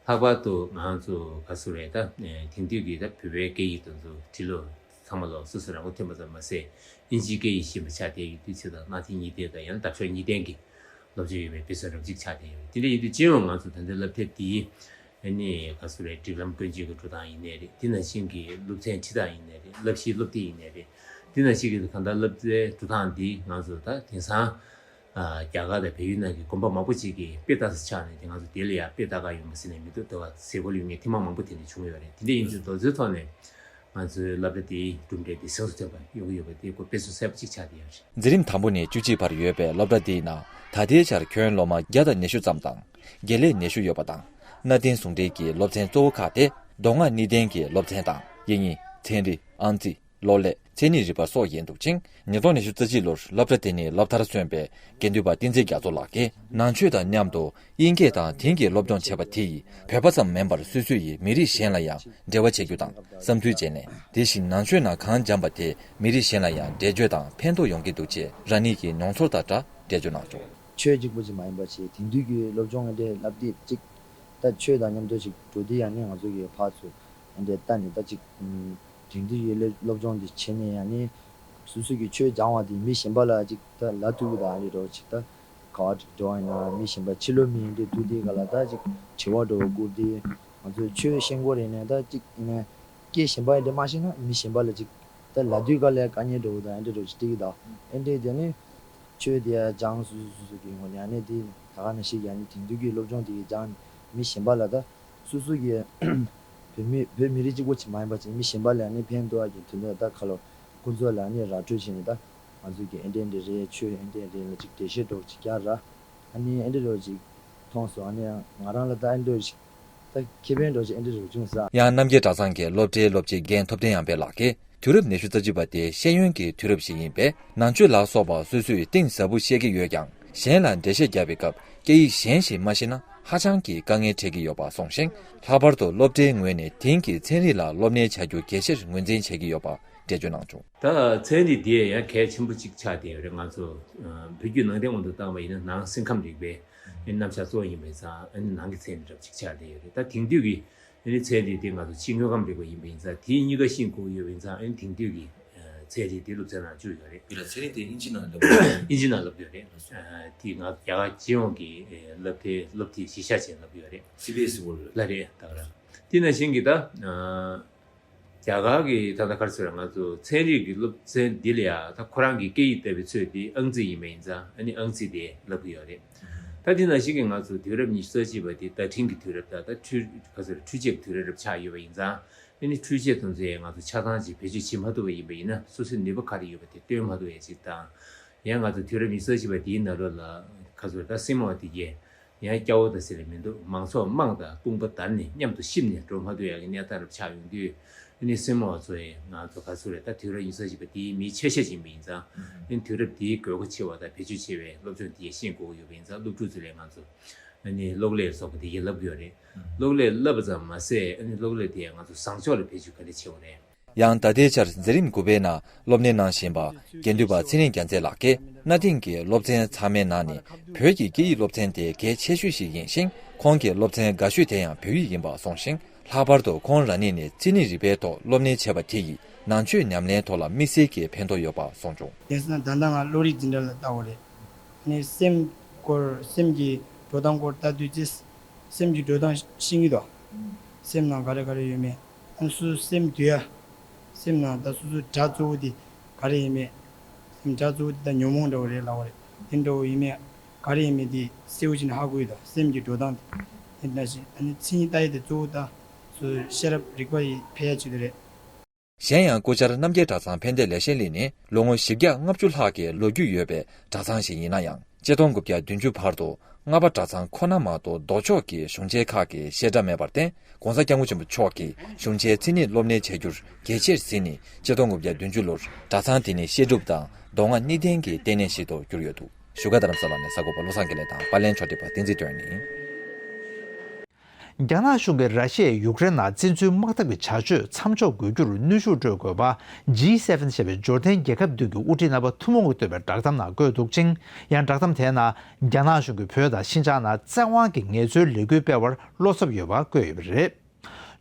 ལྷག་པར་དུ་ང་ཚོ་ག་ཚོད་རེད་ད། ཨ་དེང་དུས་ཀྱི་ད་བོད་པའི་སྐད་ཡིག་དེ་ཚོ་འབྲི་ཀློག་ཚང་མ་ལོ་སོ་སོ་རང་མགོ་ཐོན་པ་ཙམ་མ་ཟད། ཨིན་ཇིའི་སྐད་ཡིག་ཤེས་པ་ཆགས་བསྡད་ཡོད་དུས་ཚོད་དང་གནའ་དེང་གཉིས་ལྡན་དང་ཡང་ན་འདབ་གཤོག་གཉིས་ལྡན་གྱི་སློབ་སྦྱོང་ཡོད་པའི་དཔེ་མཚོན་རབ་གཅིག་ཆགས་བསྡད་ཡོད་རེད། དེ་འདྲ་ཡིན་དུས་སྤྱི་ཡོངས་ང་ཚོ་ད་ལྟའི་སློབ་དེབ་འདིའི་ཨ་ནི་ག་ཚོད་རེད། སྒྲིག་ལམ་ཀུན་སྤྱོད་ཀྱི་འགྲོ་སྟངས་ཡིན་ནའི་རེད། དེ་ནང་བཞིན་གྱི་སློབ་ཚན་ཁྲིད་སྟངས་ཡིན་ནའི་རེད། བསླབ་གཞིའི་སློབ་དེབ་ཡིན་ནའི་རེད། དེ་ནང་བཞིན་གྱི་གང་ལྟར་སློབ་ཚན་འགྲོ་སྟངས་འདི་ང་ཚོ་ད་དེང་སང་ཨ་རྒྱ་གར་དང་བལ་ཡུལ་ནང་གི་དགོན་པ་མང་པོ་ཅིག་གིས་དཔེ་ལྟ་ས་ཆགས་ནས་དེ་ང་ཚོ་དེ་ལ་ཡང་དཔེ་ལྟ་ག་ཡོང་མ་ཟེར་ནས་མི་འདུག་དེ་བ་ཟེར་གོ་ལུས་ངས་ཐེངས་མ་མང་པོ་དེ་འདྲ་བྱུང་ཡོད་རེད། དེ་འདྲ་ཡིན་དུས་རྡོ་རྩེའི་ཐོག་ནས་ང་ཚོའི་སློབ་གྲྭ་དེའི་གྲུབ་འབྲས་དེ་གཟེངས་སུ་ཐོན་པ་ཡོང་གི་ཡོད་པ་དེ་ཁོ་དཔེ་མཚོན་གསལ་པོ་གཅིག་ཆགས་བསྡད་ཡོད་རེད། འཛིན་རིམ་དང་པོ་ནས་བཅུ་གཅིག་བར་ཡོད་པའི་སློབ་གྲྭ་འདིའི་ནང་ད་ལྟའི་ཆར་ཁྱོན་སློབ་མ་བརྒྱ་དང་ཉི་ཤུ་ཙམ་དང་། དགེ་ལས་ཉི་ཤུ་ཡོད་པ་དང་། གནའ་དེང་ཟུང་འབྲེལ་གྱི་སློབ་ཚན་གཙོ་བོ་ཁག་དེ་མདོ་སྔགས་གཉིས་ལྡན་གྱི་སློབ་ཚན་དང་། དབྱིག་གཉེན། ཚན་རིག། ཨང་རྩིས། གློག་ཀླད། མཚན་ཉིད་རིག་པ་སོགས་ཡིན་འདུག་ཅིང་། ཉིས་སྟོང་ཉི་ཤུ་རྩ་གཅིག་ལོར་སློབ་གྲྭ་དེ་ནས་སློབ་མཐར་སོན་པའི་དགེ་འདུན་པ་བསྟན་འཛིན་རྒྱ་མཚོ་ལགས་ཀྱིས་ནང་ཆོས་དང་མཉམ་དུ་དབྱིན་སྐད་དང་དེང་གི་སློབ་སྦྱོང་བྱས་པ་དེ་ཡིས་བོད་པ་ཙམ་མིན་པར་སོ་སོ་ཡིས་མི་རིགས་གཞན་ལ་ཡང་འབྲེལ་བ་བྱེད་རྒྱུ་དང་བསམ་ཚུལ་བརྗེ་ལེན། དེ་བཞིན་ནང་ཆོས་ནང་གང་སྦྱངས་པ་དེ་མི་རིགས་གཞན་ལ་ཡང་འགྲེལ་བརྗོད་དང་ཕན་ཐོགས་ཡོང་གི་འདུག་ཅེས་རང་ཉིད་ཀྱི་མྱོང་ཚོར་དང་སྦྲགས་འགྲེལ་བརྗོད་གནང་བྱུང་། ཆོས་གཅིག་པུ་ཅིག་མ་ཡིན་པ་ཞིག་དེང་དུས་ཀྱི་སློབ་སྦྱོང་འདི་བསླབ་དེབ་གཅིག་ད་ཆོས་དང་མཉམ་དུ་ཞིག་འགྲོ་དུས་ཡང་ནི་ང་ཚོ་གི་ཕར་ཚུར་འདི་ལྟ་ནས་ད་ཅིག་དེང་དུས་ཀྱི་སློབ་སྦྱོང་འདི་བྱས་ནས་ཡང་ནི་སོ་སོ་གི་ཆོས་སྦྱང་བ་དེ་མི་གཞན་པ་ལ་ཅིག་ད་ལབ་ཐུབ་ཀྱི་ད་ཨ་རི་འགྲོ་ཅིག་ད་ག་བ་ཅིག་འགྲོ་བ་ཡིན་ན་མི་གཞན་པ་ཕྱི་ལོགས་མི་འདི་ཐུག་དུས་ག་ལ་ད་ཅིག་དྲི་བ་འགྲོ་བ་བསྐུར་དུས་ང་ཚོས་ཆོས་ཤེས་དགོས་རེད་ནས་ད་ཅིག་ཡིན་ན་སྐད་གཞན་པ་ཡིན་དེ་མ་ཤེས་ན་མི་གཞན་པ་ལ་ཅིག་ད་ལབ་དུས་ག་ལ་དཀའ་ངལ་འགྲོ་གི་ད་ཨ་འདྲ་འགྲོ་ཅིག་སྟེར་གི་ད་ཨ་འདྲས་དེ་ནི། ཆོས་དེ་ཡང་སྦྱངས་སོ་སོ་སོ་སོ་གི་ངོས་ནས་ཨ་ནི་དེ་ད་ག་ནང་བཞིན་གྱི་ཨ་ནི་དེང་དུས་ཀྱི་སློབ་སྦྱོང་དེ་གི་སྦྱངས་ནས་མི་གཞན་པ་ལ་ད་སོ་སོ་གི་བོད་མི་བོད་མི་རིགས་གཅིག་པོ་ཅིག་མ་ཡིན་པ་ཅིག་མི་གཞན་པ་ལ་ཨ་ནི་ཕན་ཐོགས་ཡ་གི་དོན་དུ་ད་ཁ་ལོ་ཁོང་ཚོ་ལ་ཨ་ནི་ར་སྤྲོད་བྱས་ནས་ད་ང་ཚོ་གི་ཨེ་འདྲས་འདྲས་རེད་ཆོས་ཨེ་འདྲས་རེད་ལ་ཅིག་འགྲེལ་བཤད་འདྲ་བོ་ཅིག་རྒྱག་ར་ཨ་ནི་ཨེ་འདྲས་འདྲ་བོ་ཅིག་མཐོང་སོང་། ཨ་ནི་ང་རང་ལ་ད་ཨེ་འདྲས་ཅིག་ད་ཁེ་ཕན་འདྲ་བོ་ཅིག་ཨེ་འདྲས་རུ་བྱུང་ས། ཡང་རྣམ་རྒྱལ་གྲྭ་ཚང་གི་སློབ་གྲྭའི་སློབ་སྤྱི་རྒན་ཐུབ་བསྟན་ཡང་འཕེལ་ལགས་ཀྱིས། དུས་རབས་ཉི་ཤུ་རྩ་གཅིག་པ་དེ་ཤེས་ཡོན་གྱི་དུས་རབས་ཤིག་ཡིན་པས། ནང་ཆོས་ལ་སོགས་པ་སོ་སོས་གཏིང་ཟབ་པོ་ཤེས་ཀྱི་ཡོད་ཀྱང་། གཞན་ལ་འགྲེལ་བཤད་བརྒྱབ་པའི་སྐབས་སྐད་ཡིག་གཞན་ཞིག་མ་ཤེས་ན་ཧ་ཅང་གི་དཀའ་ངལ་འཕྲད་ཀྱི་ཡོད་པ་གསུངས་ཤིང་། ལྷག་པར་དུ་སློབ་གྲྭའི་ངོས་ནས་དེང་གི་ཚན་རིག་ལ་སློབ་གཉེར་བྱ་རྒྱུ་གལ་ཆེར་ངོས་འཛིན་བྱེད་ཀྱི་ཡོད་པ་འགྲེལ་བརྗོད་གནང་བྱུང་། ད་ཚན་རིག་འདི་ཡང་གལ་ཆེན་པོ་གཅིག་ཆགས་བསྡད་ཡོད་རེད། ང་ཚོ་བོད་བརྒྱུད་ནང་བསྟན་དབང་དུ་བཏང་བ་ཡིན་ན་ནང་སེམས་ཁམས་རིག་པའི་རྣམ་གཞག་གཙོ་བོ་ཡིན་པ་ཡིན་ཙང་ཨ་ནི་ནང་གི་ཚན་རིག་འདྲ་པོ་གཅིག་ཆགས་བསྡད་ཡོད་རེད། ད་དེང་དུས་ཀྱི་ཨ་ནི་ཚན་རིག་དེ་ང་ཚོ་ཕྱི་དངོས་ཁམས་རིག་པ་ཡིན་པ་ཡིན་ཙང་དེའི་གཉིས་ཀ་ཤེས་དགོས་ཡོད་པ་ཡིན་ཙང་ཨ་ནི་དེང་དུས་ཀྱི་ཚན་རིག་དེ་སློབ་ཚན་ནང་བཅུག་ཡོད་རེད། ཡོད་ལ་ཚན་རིག་དེ་དབྱིན་ཇི་ནང་ལབ་ཡོད་རེད། དབྱིན་ཇི་ནང་ལབ་ཡོད་རེད། ཨ་དེ་ང་རྒྱ་གར་སྤྱི་ཡོངས་ཀྱི་ཨེ་སློབ་དེབ་སློབ་དེབ་གཞི་བཞག་བྱས་ལབ་ཡོད་རེད། སི་བི་ཨེ་སི་བོ་ལ་རེད་ད་ག་རང་། དེ་ནང་བཞིན་གྱི་ད་ཨ་རྒྱ་གར་གྱི་ད་ལྟ་ག་རེ་ཟེར་ང་ཚོ་ཚན་རིག་གི་སློབ་ཚན་འདི་ལ་ཡང་ད་ཁོ་རང་གི་སྐད་ཡིག་བསྡད་པའི་ཚོད་དེ་ཨང་རྩིས་ཡིན་པ་ཡིན་ཙང་ཨ་ནི་ཨང་རྩིས་དེ་ལབ་ཀྱི་ཡོད་རེད། ད་དེ་ནང་བཞིན་གྱི་ང་ཚོ་དུས་རབས་ཉི་ཤུ་རྩ་གཅིག་པ་དེ་བརྡ་འཕྲིན་གྱི་དུས་རབས་དང་ད་འཕྲུལ་ག་ཟེར་འཕྲུལ་ཆས་ཀྱི་དུས་རབས་ཆགས་ཡོད་པ་ཡིན་ཙང་ཨ་ནི་འཕྲུལ་ཆས་དེ་ཚོས་ང་ཚོ་ཆ་ཚང་ཅིག་བེད་སྤྱོད་བྱེད་མ་ཐུབ་པ་ཡིན་པ་ཡིན་ན་སོ་སོའི་ནུས་པ་ག་རེ་ཡོད་པ་དེ་སྟོན་མ་ཐུབ་ཡ་ཅིག་དང་། ཡང་ང་ཚོ་དུས་རབས་ཉི་ཤུ་རྩ་བཞི་པ་དེའི་ནང་ལོགས་ལ་ག་ཚོད་ད་སྲིང་མོ་བ་དེ་གས་ཡང་སྐྱ་བོ་དང་ཟེར་ལེ་མི་འདུག་མང་ཚོགས་དམངས་དང་དཔུང་པ་བརྡར་ནས་མཉམ་དུ་གཤིབ་ནས་འགྲོ་མ་ཐུབ་ཡག་གི་གནས་སྟངས་རབ་ཆགས་ཡོང་དུས་ཨ་ནི་སྲིང་མོ་བ་ཚོ་ཡང་ང་ཚོ་ག་ཚོད་རེད་ད་དུས་རབས་ཉི་ཤུ་རྩ་བཞི་པ་དེའི་མི་ཆེ་ཤས་ཡིན་པ་ཡིན་ཙང་ཨ་ནི་དུས་རབས་དེའི་དགོས་མཁོ་ཆེ་བ་དང་བེད་སྤྱོད་ཆེ་བའི་སློབ་སྦྱོང་དེ་ཡང་ཤེས་དགོས་ཀྱི་ཡོད་པ་ཡིན་ཙང་སློབ་ཕྲུག་ཚོ་ལས་ང་ཚོ་ཨ་ནི་གློག་ཀླད་སོགས་པ་དེ་གས་ལབ་ཀྱི་ཡོད་རེད། གློག་ཀླད་བསླབ་པ་ཙམ་མ་ཟད་ཨ་ནི་གློག་ཀླད་དེ་ང་ཚོ་བཟང་ཕྱོགས་ལ་བེད་སྤྱོད་ག་འདྲ་བྱེད་དགོས་རེད། ཡང་ད་ལྟའི་ཆར་འཛིན་རིམ་དགུ་པའི་ནང་སློབ་གཉེར་གནང་བཞིན་པ་དགེ་འདུན་པ་ཚེ་རིང་རྒྱལ་མཚན་ལགས་ཀྱིས་གནའ་དེང་གི་སློབ་ཚན་ཚང་མའི་ནང་ནས་བོད་ཀྱི་སྐད་ཡིག་སློབ་ཚན་དེ་གལ་ཆེ་ཤོས་ཤིག་ཡིན་ཞིང་། ཁོང་གི་སློབ་ཚན་དགའ་ཤོས་དེ་ཡང་བོད་ཡིག་ཡིན་པ་གསུངས་ཤིང་། ལྷག་པར་དུ་ཁོང་རང་ཉིད་ནས་ཚན་རིག་རིག་པའི་ཐོག་སློབ་གཉེར་བྱས་པ་དེ་ཡིས་ནང་ཆོས་ཉམས་ལེན་ཐོག་ལ་དམིགས་བསལ་གྱི་ཕན་ཐོགས་ཡོད་པ་གསུངས་བྱུང་། དེང་སང་ད་ལྟ་ང་བློ་རིག་འཛིན་གྲྭ་ལ་ལྟ་བ་རེད། ནས་སེམས་སྐོར་སེམས་ཀྱི་འགྲོ་སྟངས་སྐོར་ལྟ་དུས་ཚེ། སེམས་ཀྱི་འགྲོ་སྟངས་ཤེས་ཀྱི་འདུག་སེམས་ནང་ག་རེ་ག་རེ་ཡོད་མེད། ཨ་ནི་སོ་སོ་སེམས་འདུལ་ཡ། སེམས་ནང་ད་སོ་སོ་དགྲ་གཙོ་བོ་དེ་ག་རེ་ཡིན་མེད། སེམས་དགྲ་གཙོ་བོ་དེ་ད་ཉོན་མོངས་འདྲ་བོ་རེད་ལབ་པ་རེད། དེ་འདྲ་བོ་ཡིན་མེད་ག་རེ་ཡིན་མེད་དེ་གསལ་བོ་བྱས་ནས་ཧ་གོ་ཡི་དང་སེམས་ཀྱི་འགྲོ་སྟངས་དེ། དེ་འདྲ་ཞིག་ཨ་ནི་མཚན་ཉིད་ལྟ་ཡ་དེ་གཙོ་བོ་ད་སོ་སོའི་ཤེས་རབ་རིག་པ་ཡི་འཕེལ་ཡ་ཆེད་དུ་རེད། གཞན་ཡང་སྐུ་བཅར་རྣམ་རྒྱལ་གྲྭ་ཚང་ཕན་བདེ་ལེགས་བཤད་གླིང་ནི་ལོ་ངོ་བཞི་བརྒྱ་ལྔ་བཅུ་ལྷག་གི་ལོ་རྒྱུས་ཡོད་པའི་གྲྭ་ཚང་ཞིག་ཡིན་ན་ཡང་ ཆིག་སྟོང་དགུ་བརྒྱ་བདུན་ཅུ་བར་དུ་རྔ་པ་གྲྭ་ཚང་ཁོ་ན་མ་གཏོགས་ལྡོག་ཕྱོགས་ཀྱི་གཞུང་ཆེན་ཁག་གི་བཤད་གྲྭ་མེད་པར་བརྟེན། ྋགོང་ས་ྋསྐྱབས་མགོན་ཆེན་པོ་མཆོག་གིས་གཞུང་ཆེན་མཚན་ཉིད་སློབ་གཉེར་བྱ་རྒྱུར་གལ་ཆེར་གཟིགས་ནས། ཆིག་སྟོང་དགུ་བརྒྱ་བདུན་ཅུ་ལོར་གྲྭ་ཚང་དེ་ནི་བཤད་སྒྲུབ་དང་མདོ་སྔགས་གཉིས་ལྡན་གྱི་ལྟེ་གནས་ཤིག་ཏུ་གྱུར་ཡོད་འདུག་བཞུགས་སྒར་རྡ་རམ་ས་ལ་ནས་གསར་འགོད་པ་བློ་བཟང་དགེ་ལེགས་དང་པར་ལེན་ཕྱོགས་སྒྲིག་པ་བསྟན་འཛིན་སྒྲོན་ཡིན། རྒྱ་ནག་གཞུང་གིས་ར་ཤི་ཡས་ཡུཀ་རེན་ནང་བཙན་འཛུལ་དམག་འཐབ་ཀྱི་བྱ་སྤྱོད་མཚམས་འཇོག་དགོས་རྒྱུར་གནོན་ཤུགས་སྤྲོད་དགོས་པ། ཇི་སེ་ཝེན་ཞེས་པའི་འབྱོར་ལྡན་རྒྱལ་ཁབ་བདུན་གྱི་དབུ་ཁྲིད་རྣམ་པ་ཐུན་མོང་གིས་བཏོན་པའི་བསྒྲགས་གཏམ་ནང་བཀོད་འདུག་ཅིང་། ཡང་བསྒྲགས་གཏམ་དེའི་ནང་། རྒྱ་ནག་གཞུང་གིས་བོད་དང་ཤིན་ཅང་ནང་བཙན་དབང་གིས་ངལ་རྩོལ་ལས་འགུལ་སྤེལ་བར་བློ་འཚབ་ཡོད་པ་བཀོད་ཡོད་པ་རེད།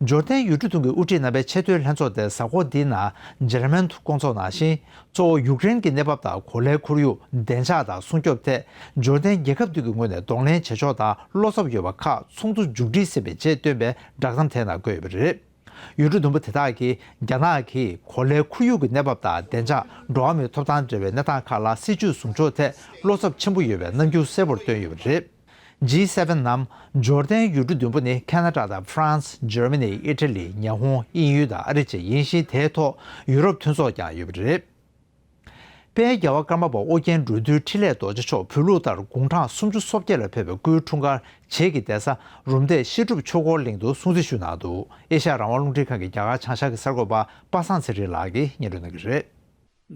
འབྱོར་ལྡན་ཡུལ་གྲུ་བདུན་གྱི་དབུ་ཁྲིད་རྣམ་པའི་ཆེས་མཐོའི་ལྷན་ཚོགས་དེ་གཟའ་འཁོར་འདིའི་ནང་འཇར་མན་དུ་བསྐོང་ཚོགས་གནང་ཞིང་། གཙོ་བོ་ཡུཀ་རེན་གྱི་གནས་བབ་དང་གོ་ལའི་ཁོར་ཡུག་བདེ་འཇགས་དང་སྲུང་སྐྱོབ་ཐད་འབྱོར་ལྡན་རྒྱལ་ཁབ་བདུན་གྱི་ངོས་ནས་གདོང་ལེན་བྱེད་ཕྱོགས་དང་བློ་འཚབ་ཡོད་པ་ཁག་ཚོགས་འདུ་མཇུག་སྒྲིལ་ཟིན་པའི་རྗེས་བཏོན་པའི་བསྒྲགས་གཏམ་དེའི་ནང་བཀོད་ཡོད་པ་རེད། ཡུལ་གྲུ་བདུན་པོ་དེ་དག་གིས་རྒྱ་ནག་གིས་གོ་ལའི་ཁོར་ཡུག་གི་གནས་བབ་དང་བདེ་འཇགས། འགྲོ་བ་མིའི་ཐོབ་ཐང་འབྲེལ་བའི་གནས་སྟངས་ཁག་ལ་སྲིད་ཇུས་བཟུང་ཕྱོགས་ཐད་བློ་འཚབ་ཆེན་པོ་ཡོད་པའི་རྣམ་འགྱུར་གསལ་པོར་བཏོན་ཡོད་པ་རེད། ཇི་སེ་ཝེན་ནམ་འབྱོར་ལྡན་ཡུལ་གྲུ་བདུན་པོ་ནི་ཁ་ན་ཌ་དང་ཧྥ་རན་སི། འཇར་མ་ནི། ཨི་ཊ་ལི། ཉི་ཧོང་། དབྱིན་ཡུལ་དང་ཨ་རི་བཅས་ཡིན་ཞིང་། དེའི་ཐོག་ཡུ་རོབ་མཐུན་ཚོགས་ཀྱང་ཡོད་པ་རེད། དཔལ་རྒྱལ་བ་ཀརྨ་པ་ཨོ་རྒྱན་འགྲོ་འདུལ་འཕྲིན་ལས་རྡོ་རྗེ་མཆོག་བོད་ལུགས་ལྟར་དགུང་གྲངས་སུམ་ཅུ་སོ་བརྒྱད་ལ་ཕེབས་པའི་སྐུའི་འཁྲུངས་སྐར་བྱེས་ཀྱི་གདན་ས་རུམ་བཏེག་བཤད་སྒྲུབ་ཆོས་འཁོར་གླིང་དུ་སྲུང་བརྩི་ཞུས་གནང་འདུག་ཨེ་ཤ་ཡ་རང་དབང་རླུང་འཕྲིན་ཁང་གི་རྒྱ་གར་བྱང་ཤར་གྱི་གསར་འགོད་པ་པ་སངས་ཚེ་རིང་ལགས་ཀྱིས་སྙན་སྒྲོན་གནང་གི་རེད།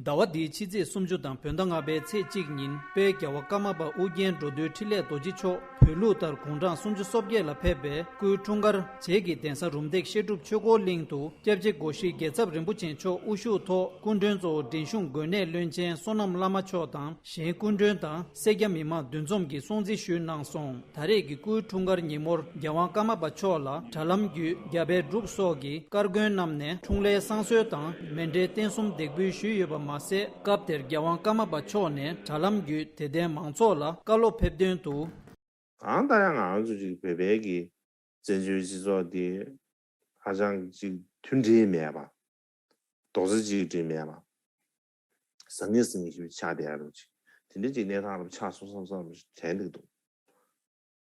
ཟླ་བ་འདིའི་ཕྱི་ཚེས་སུམ་ཅུ་དང་བོད་ཟླ་ལྔ་པའི་ཚེས་གཅིག་ཉིན་དཔལ་རྒྱལ་བ་ཀརྨ་པ་ཨོ་རྒྱན་འགྲོ་འདུལ་འཕྲིན་ལས་རྡོ་རྗེ་མཆོག་བོད་ལུགས་ལྟར་དགུང་གྲངས་སུམ་ཅུ་སོ་བརྒྱད་ལ་ཕེབས་པའི་སྐུའི་འཁྲུངས་སྐར་བྱེས་ཀྱི་གདན་ས་རུམ་བཏེག་བཤད་སྒྲུབ་ཆོས་འཁོར་གླིང་དུ་སྐྱབས་རྗེ་སྒོ་བཞི་རྒྱལ་ཚབ་རིན་པོ་ཆེ་མཆོག་དབུ་བཞུགས་ཐོག་སྐུ་མགྲོན་གཙོ་བོ་འབྲིང་གཞུང་དགོན་གནས་བློན་ཆེན་བསོད་ནམས་བླ་མ་མཆོག་དང་། གཞན་སྐུ་མགྲོན་དང་སེར་སྐྱ་མི་མང་འདུ་འཛོམས་ཀྱིས་སྲུང་བརྩི་ཞུས་གནང་སོང་། ད་རེས་ཀྱི་སྐུའི་འཁྲུངས་སྐར་ཉིན་མོར་རྒྱལ་དབང་ཀརྨ་པ་མཆོག་ལ་དྲ་ལམ་བརྒྱུད་རྒྱ་བལ་འབྲུག་སོགས་ཀྱི་དཀར་མགོན་རྣམས་ནས་འཁྲུངས་ལྷའི་བསང་གསོལ་དང་མཎྜལ་རྟེན་གསུམ་འདེགས་འབུལ་ཞུས་ཡོད་པ་མ་ཟད། སྐབས་དེར་རྒྱལ་དབང་ཀརྨ་པ་མཆོག་ནས་དྲ་ལམ་བརྒྱུད་དད་ལྡན་མང་ཚོགས་ལ་བཀའ་སློབ་ཕེབས་དོན་དུ། གང་ལྟར་ཡང་ང་ཚོ་ཅིག་བོད་པའི་གི་བཙན་བྱོལ་སྤྱི་ཚོགས་འདི་ཧ་ཅང་ཅིག་མཐུན་སྒྲིལ་མེད་པ། རྡོག་རྩ་གཅིག་སྒྲིལ་མེད་པ། ཟང་ངེ་ཟིང་ངེ་ཞིག་ཆགས་བསྡད་ཡ་རུ་ཅིག་དེ་འདྲ་ཅིག་གནས་སྟངས་རུ་ཆགས་སོང་བསམ་བསམ་དྲན་འདུག་འདུག་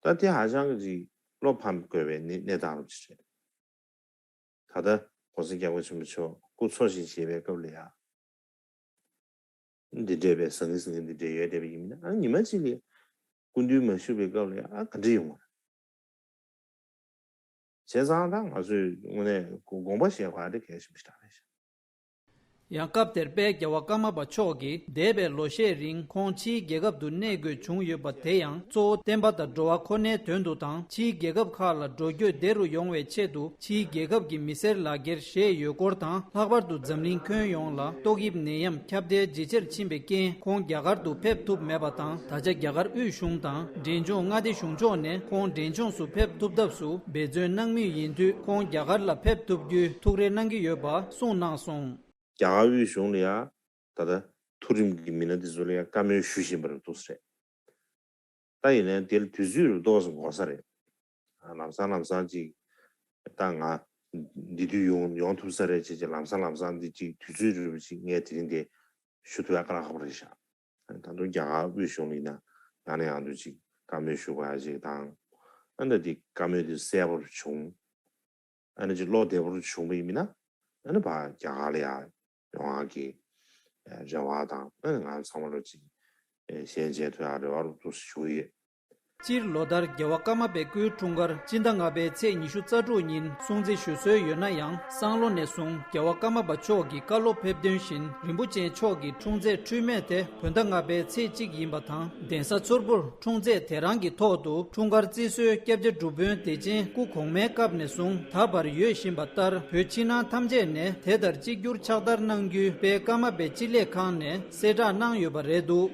ད་དེ་ཧ་ཅང་གི་ཅིག་བློ་ཕམ་དགོས་པའི་གནས་གནས་སྟངས་རུ་ཅིག་རེད། ད་ལྟ་༸གོང་ས་༸སྐྱབས་མགོན་ཆེན་པོ་མཆོག་སྐུ་འཚོ་ཞིང་གཞེས་པའི་སྐབས་ལ་ཡ། འདི་འདྲའི་བའི་ཟང་ངེ་ཟིང་ངེ་འདི་འདྲའི་ཡོད་བསྡད་པ་ཡིན་མིན་ན། ཨ་ཉི་མ་གཅིག་ལ་སྐུ་མདུན་མ་བཞུགས་པའི་སྐབས་ལ་ཡང་ཨ་ག་འདྲ་ཡོང་བ་རེད། བྱས་ཙང་ད་ང་ཚོས་དངོས་གནས་དགོངས་པ་བཞེས་དགོས་ཡ་དེ་གལ་ཆེན་པོ་ཞིག་རེད་ཤག་ཡང་སྐབས་དེར་དཔལ་རྒྱལ་བ་ཀརྨ་པ་མཆོག་གིས་འདས་པའི་ལོ་ཤས་རིང་ཁོང་ཕྱིའི་རྒྱལ་ཁབ་ཏུ་གནས་དགོས་བྱུང་ཡོད་པ་དེ་ཡང་གཙོ་བོ་བསྟན་པ་དང་འགྲོ་བ་ཁོ་ནའི་དོན་དུ་དང་། ཕྱིའི་རྒྱལ་ཁབ་ཁག་ལ་འགྲོ་སྐྱོད་བདེ་རུ་ཡོང་བའི་ཆེད་དུ་ཕྱིའི་རྒྱལ་ཁབ་ཀྱི་མི་སེར་ལག་འཁྱེར་བཞེས་ཡོད་སྐོར་དང་། ལྷག་པར་དུ་འཛམ་གླིང་ཁྱོན་ཡོངས་ལ་ཏོག་དབྱིབས་ནད་ཡམས་ཁྱབ་གདལ་ཇེ་ཆེར་ཕྱིན་པའི་རྐྱེན་ཁོང་རྒྱ་གར་དུ་ཕེབས་ཐུབ་མེད་པ་དང་། ད་ཆ་རྒྱ་གར་དབུས་གཞུང་དང་འབྲས་ལྗོངས་མངའ་སྡེ་གཞུང་ཕྱོགས་ནས་ཁོང་འབྲས་ལྗོངས་སུ་ཕེབས་ཐུབ་ཐབས་སུ་འབད་བརྩོན་གནང་མུས་ཡིན་དུས། ཁོང་རྒྱ་གར་ལ་ཕེབས་ཐུབ་རྒྱུའི་ཐུགས་རེ་གནང་གི་ཡོད་པ་གསུངས་གནང་སོང་། རྒྱ་གར་དབུས་གཞུང་ལ་ཡང་ད་ལྟ་མཐོ་རིམ་གྱི་མི་སྣ་དེ་ཚོ་ལ་ཡང་བཀའ་མོལ་ཞུ་བཞིན་པ་རེད་འདུག་ཟེར། ད་ཡིན་ནའི་དེ་ལ་དུས་ཚོད་རུ་ཏོག་ཙམ་འགོར་ས་རེད། ལམ་སང་ལམ་སང་ཅིག་ད་ང་འདི་དུས་ཡོང་ཡོང་ཐུབ་ས་རེད་བྱས་བྱས། ལམ་སང་ལམ་སང་འདི་ཅིག་དུས་ཚོད་རུ་ཅིག་ངས་དེ་རིང་དེ་ཞུ་ཐུབ་ཡ་དཀའ་ལས་ཁག་པོ་རེད་ཤག་ད་དུང་རྒྱ་གར་དབུས་གཞུང་ལ་ཡིན་ན་ཡང་ནས་ཡང་དུ་ཅིག་བཀའ་མོལ་ཞུ་དགོས་ཡ་ཅིག་དང་། ཨ་ནི་འདི་བཀའ་མོལ་དེ་གསལ་པོར་བྱུང་། ཨ་ནི་ཅིག་བློ་བདེ་པོར་བྱུང་བ་ཡིན་ན། ཨ་ནི་ཕར་རྒྱ་གར་ལ་ཡང་ཡོང་ཡག་གི་རེ་བ་དང་། ཨ་ནི་ང་ཚང་མ་ལོ་ཅིག་ཞལ་མཇལ་ཐུབ་ཡག་རེ་བ་རུ་ཏུ་ཞུ་ཡོད། སྤྱིར་ལོ་ལྟར་རྒྱལ་བ་ཀརྨ་པའི་སྐུའི་འཁྲུངས་སྐར་སྤྱི་ཟླ་ལྔ་པའི་ཚེས་ཉི་ཤུ་རྩ་དྲུག་ཉིན་སྲུང་བརྩི་ཞུ་སྲོལ་ཡོད་ན་ཡང་། སང་ལོ་ནས་བཟུང་རྒྱལ་བ་ཀརྨ་པ་མཆོག་གི་བཀའ་སློབ་ཕེབས་དོན་བཞིན་རིན་པོ་ཆེ་མཆོག་གི་འཁྲུངས་ཚེས་འཁྲུལ་མེད་དེ་བོད་ཟླ་ལྔ་པའི་ཚེས་གཅིག་ཡིན་པ་དང་། གདན་ས་མཚུར་ཕུར་འཁྲུངས་ཚེས་དེ་རང་གི་ཐོག་ཏུ་འཁྲུངས་སྐར་བརྩི་སྲོལ་སྐྱབས་རྗེ་སྒྲུབ་དཔོན་བདེ་ཆེན་སྐུ་གོང་མའི་སྐབས་ནས་བཟུང་ད་བར་ཡོད་བཞིན་པ་ལྟར། བོད་ཕྱི་ནང་ཐམས་ཅད་ནས་དེ་ལྟར་གཅིག་གྱུར་ཕྱག་བསྟར་གནང་རྒྱུའི་དཔལ་ཀརྨ་པའི་སྤྱི་ལས་ཁང་ནས་གསལ་བསྒྲགས་གནང་ཡོད་པ་རེད་འདུག་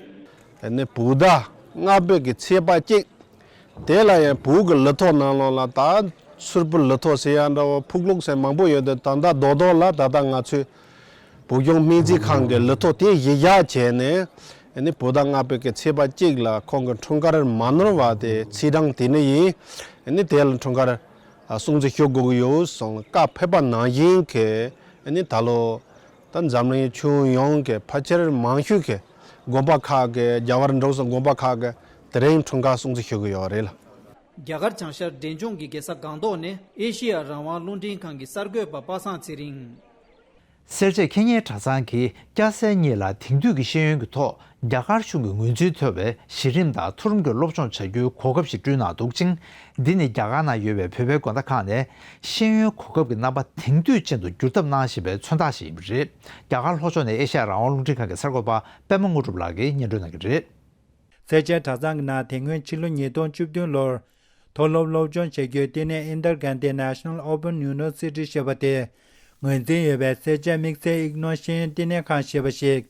ཨ་ནི་བོད་ཟླ་ལྔ་པའི་གི་ཚེས་པ་གཅིག་དེ་ལ་ཡང་བོད་ཀྱི་ལོ་ཐོ་ནང་ལོགས་ལ་ད་མཚུར་ཕུར་ལོ་ཐོ་ཟེར་ཡ་འདྲ་བོ་ཕུག་ལུག་ཟེར་མང་པོ་ཡོད་དེ། ད་ལྟ་རྡོག་རྡོག་ལ་ད་ལྟ་ང་ཚོས་བོད་གཞུང་སྨན་རྩིས་ཁང་གི་ལོ་ཐོ་དེ་གཞི་བཞག་བྱས་ནས། ཨ་ནི་བོད་ཟླ་ལྔ་པའི་གི་ཚེས་པ་གཅིག་ལ་ཁོང་གི་འཁྲུངས་སྐར་མ་ནོར་བ་དེ་ཚེས་གྲངས་དེ་ནས་ཡིན། ཨ་ནི་དེ་ལ་འཁྲུངས་སྐར་སྲུང་བརྩི་ཞུ་དགོས་ཀྱི་ཡོད་གསུངས་ལ་བཀའ་ཕེབས་པ་ནང་བཞིན་གྱི། ཨ་ནི་ད་ལོ་ད་འཛམ་གླིང་ཁྱོན་ཡོངས་ཀྱི་ཕལ་ཆེར་མང་ཤོས་ཀྱི་དགོན་པ་ཁག་གི་རྒྱ་གར་འབྲུག་སོགས་དགོན་པ་ཁག་གི་དེ་རིང་འཁྲུངས་སྐར་སྲུང་བརྩི་ཞུ་གི་ཡོད་རེད་ལ། རྒྱ་གར་བྱང་ཤར་འབྲས་ལྗོངས་ཀྱི་རྒྱལ་ས་སྒང་ཏོག་ནས་ཨེ་ཤི་ཡ་རང་དབང་རླུང་འཕྲིན་ཁང་གི་གསར་འགོད་པ་པ་སངས་ཚེ་རིང་། སེར་བྱེས་ཁེ་ཉེན་གྲྭ་ཚང་གིས་སྐྱ་སེར་གཉིས་ལ་དེང་དུས་ཀྱི་ཤེས་ཡོན་གྱི་ཐོག་ རྒྱ་གར་གཞུང་གི་ངོས་འཛིན་ཐོབ་པའི་གཞི་རིམ་དང་མཐོ་རིམ་གྱི་སློབ་སྦྱོང་བྱ་རྒྱུའི་གོ་སྐབས་ཤིག་བསྐྲུན་གནང་འདུག་ཅིང་། འདི་ནི་རྒྱ་གར་ནང་ཡོད་པའི་བོད་པའི་དགོན་བདག་ཁག་ནས་ཤེས་ཡོན་གོ་སྐབས་ཀྱི་རྣམ་པ་དེང་དུས་ཅན་དུ་བསྒྱུར་ཐབས་གནང་བཞིན་པའི་མཚོན་རྟགས་ཤིག་ཡིན་པ་རེད། རྒྱ་གར་ལྷོ་ཕྱོགས་ནས་ཨེ་ཤ་ཡ་རང་དབང་རླུང་འཕྲིན་ཁང་གི་གསར་འགོད་པ་པད་མ་དངོས་གྲུབ་ལགས་ཀྱིས་སྙན་སྒྲོན་གནང་གི་རེད། སེར་བྱེས་གྲྭ་ཚང་གི་ནང་དེ་སྔོན་ཕྱི་ལོ་ཉིས་སྟོང་བཅུ་བདུན་ལོར་མཐོ་སློབ་སློབ་སྦྱོང་བྱ་རྒྱུའི་བསྟི་གནས་ཨིན་དར་གྷན་དྷི་National Open University ཞེས་པ་དེ་ངོས་འཛིན་ཡོད་པའི་སེར་བྱེས་དམིགས་བསལ་དབྱིག་ནོར་ཤེས་ཡོན་བསྟི་གནས་ཁང་ཞེས་པ་ཞིག་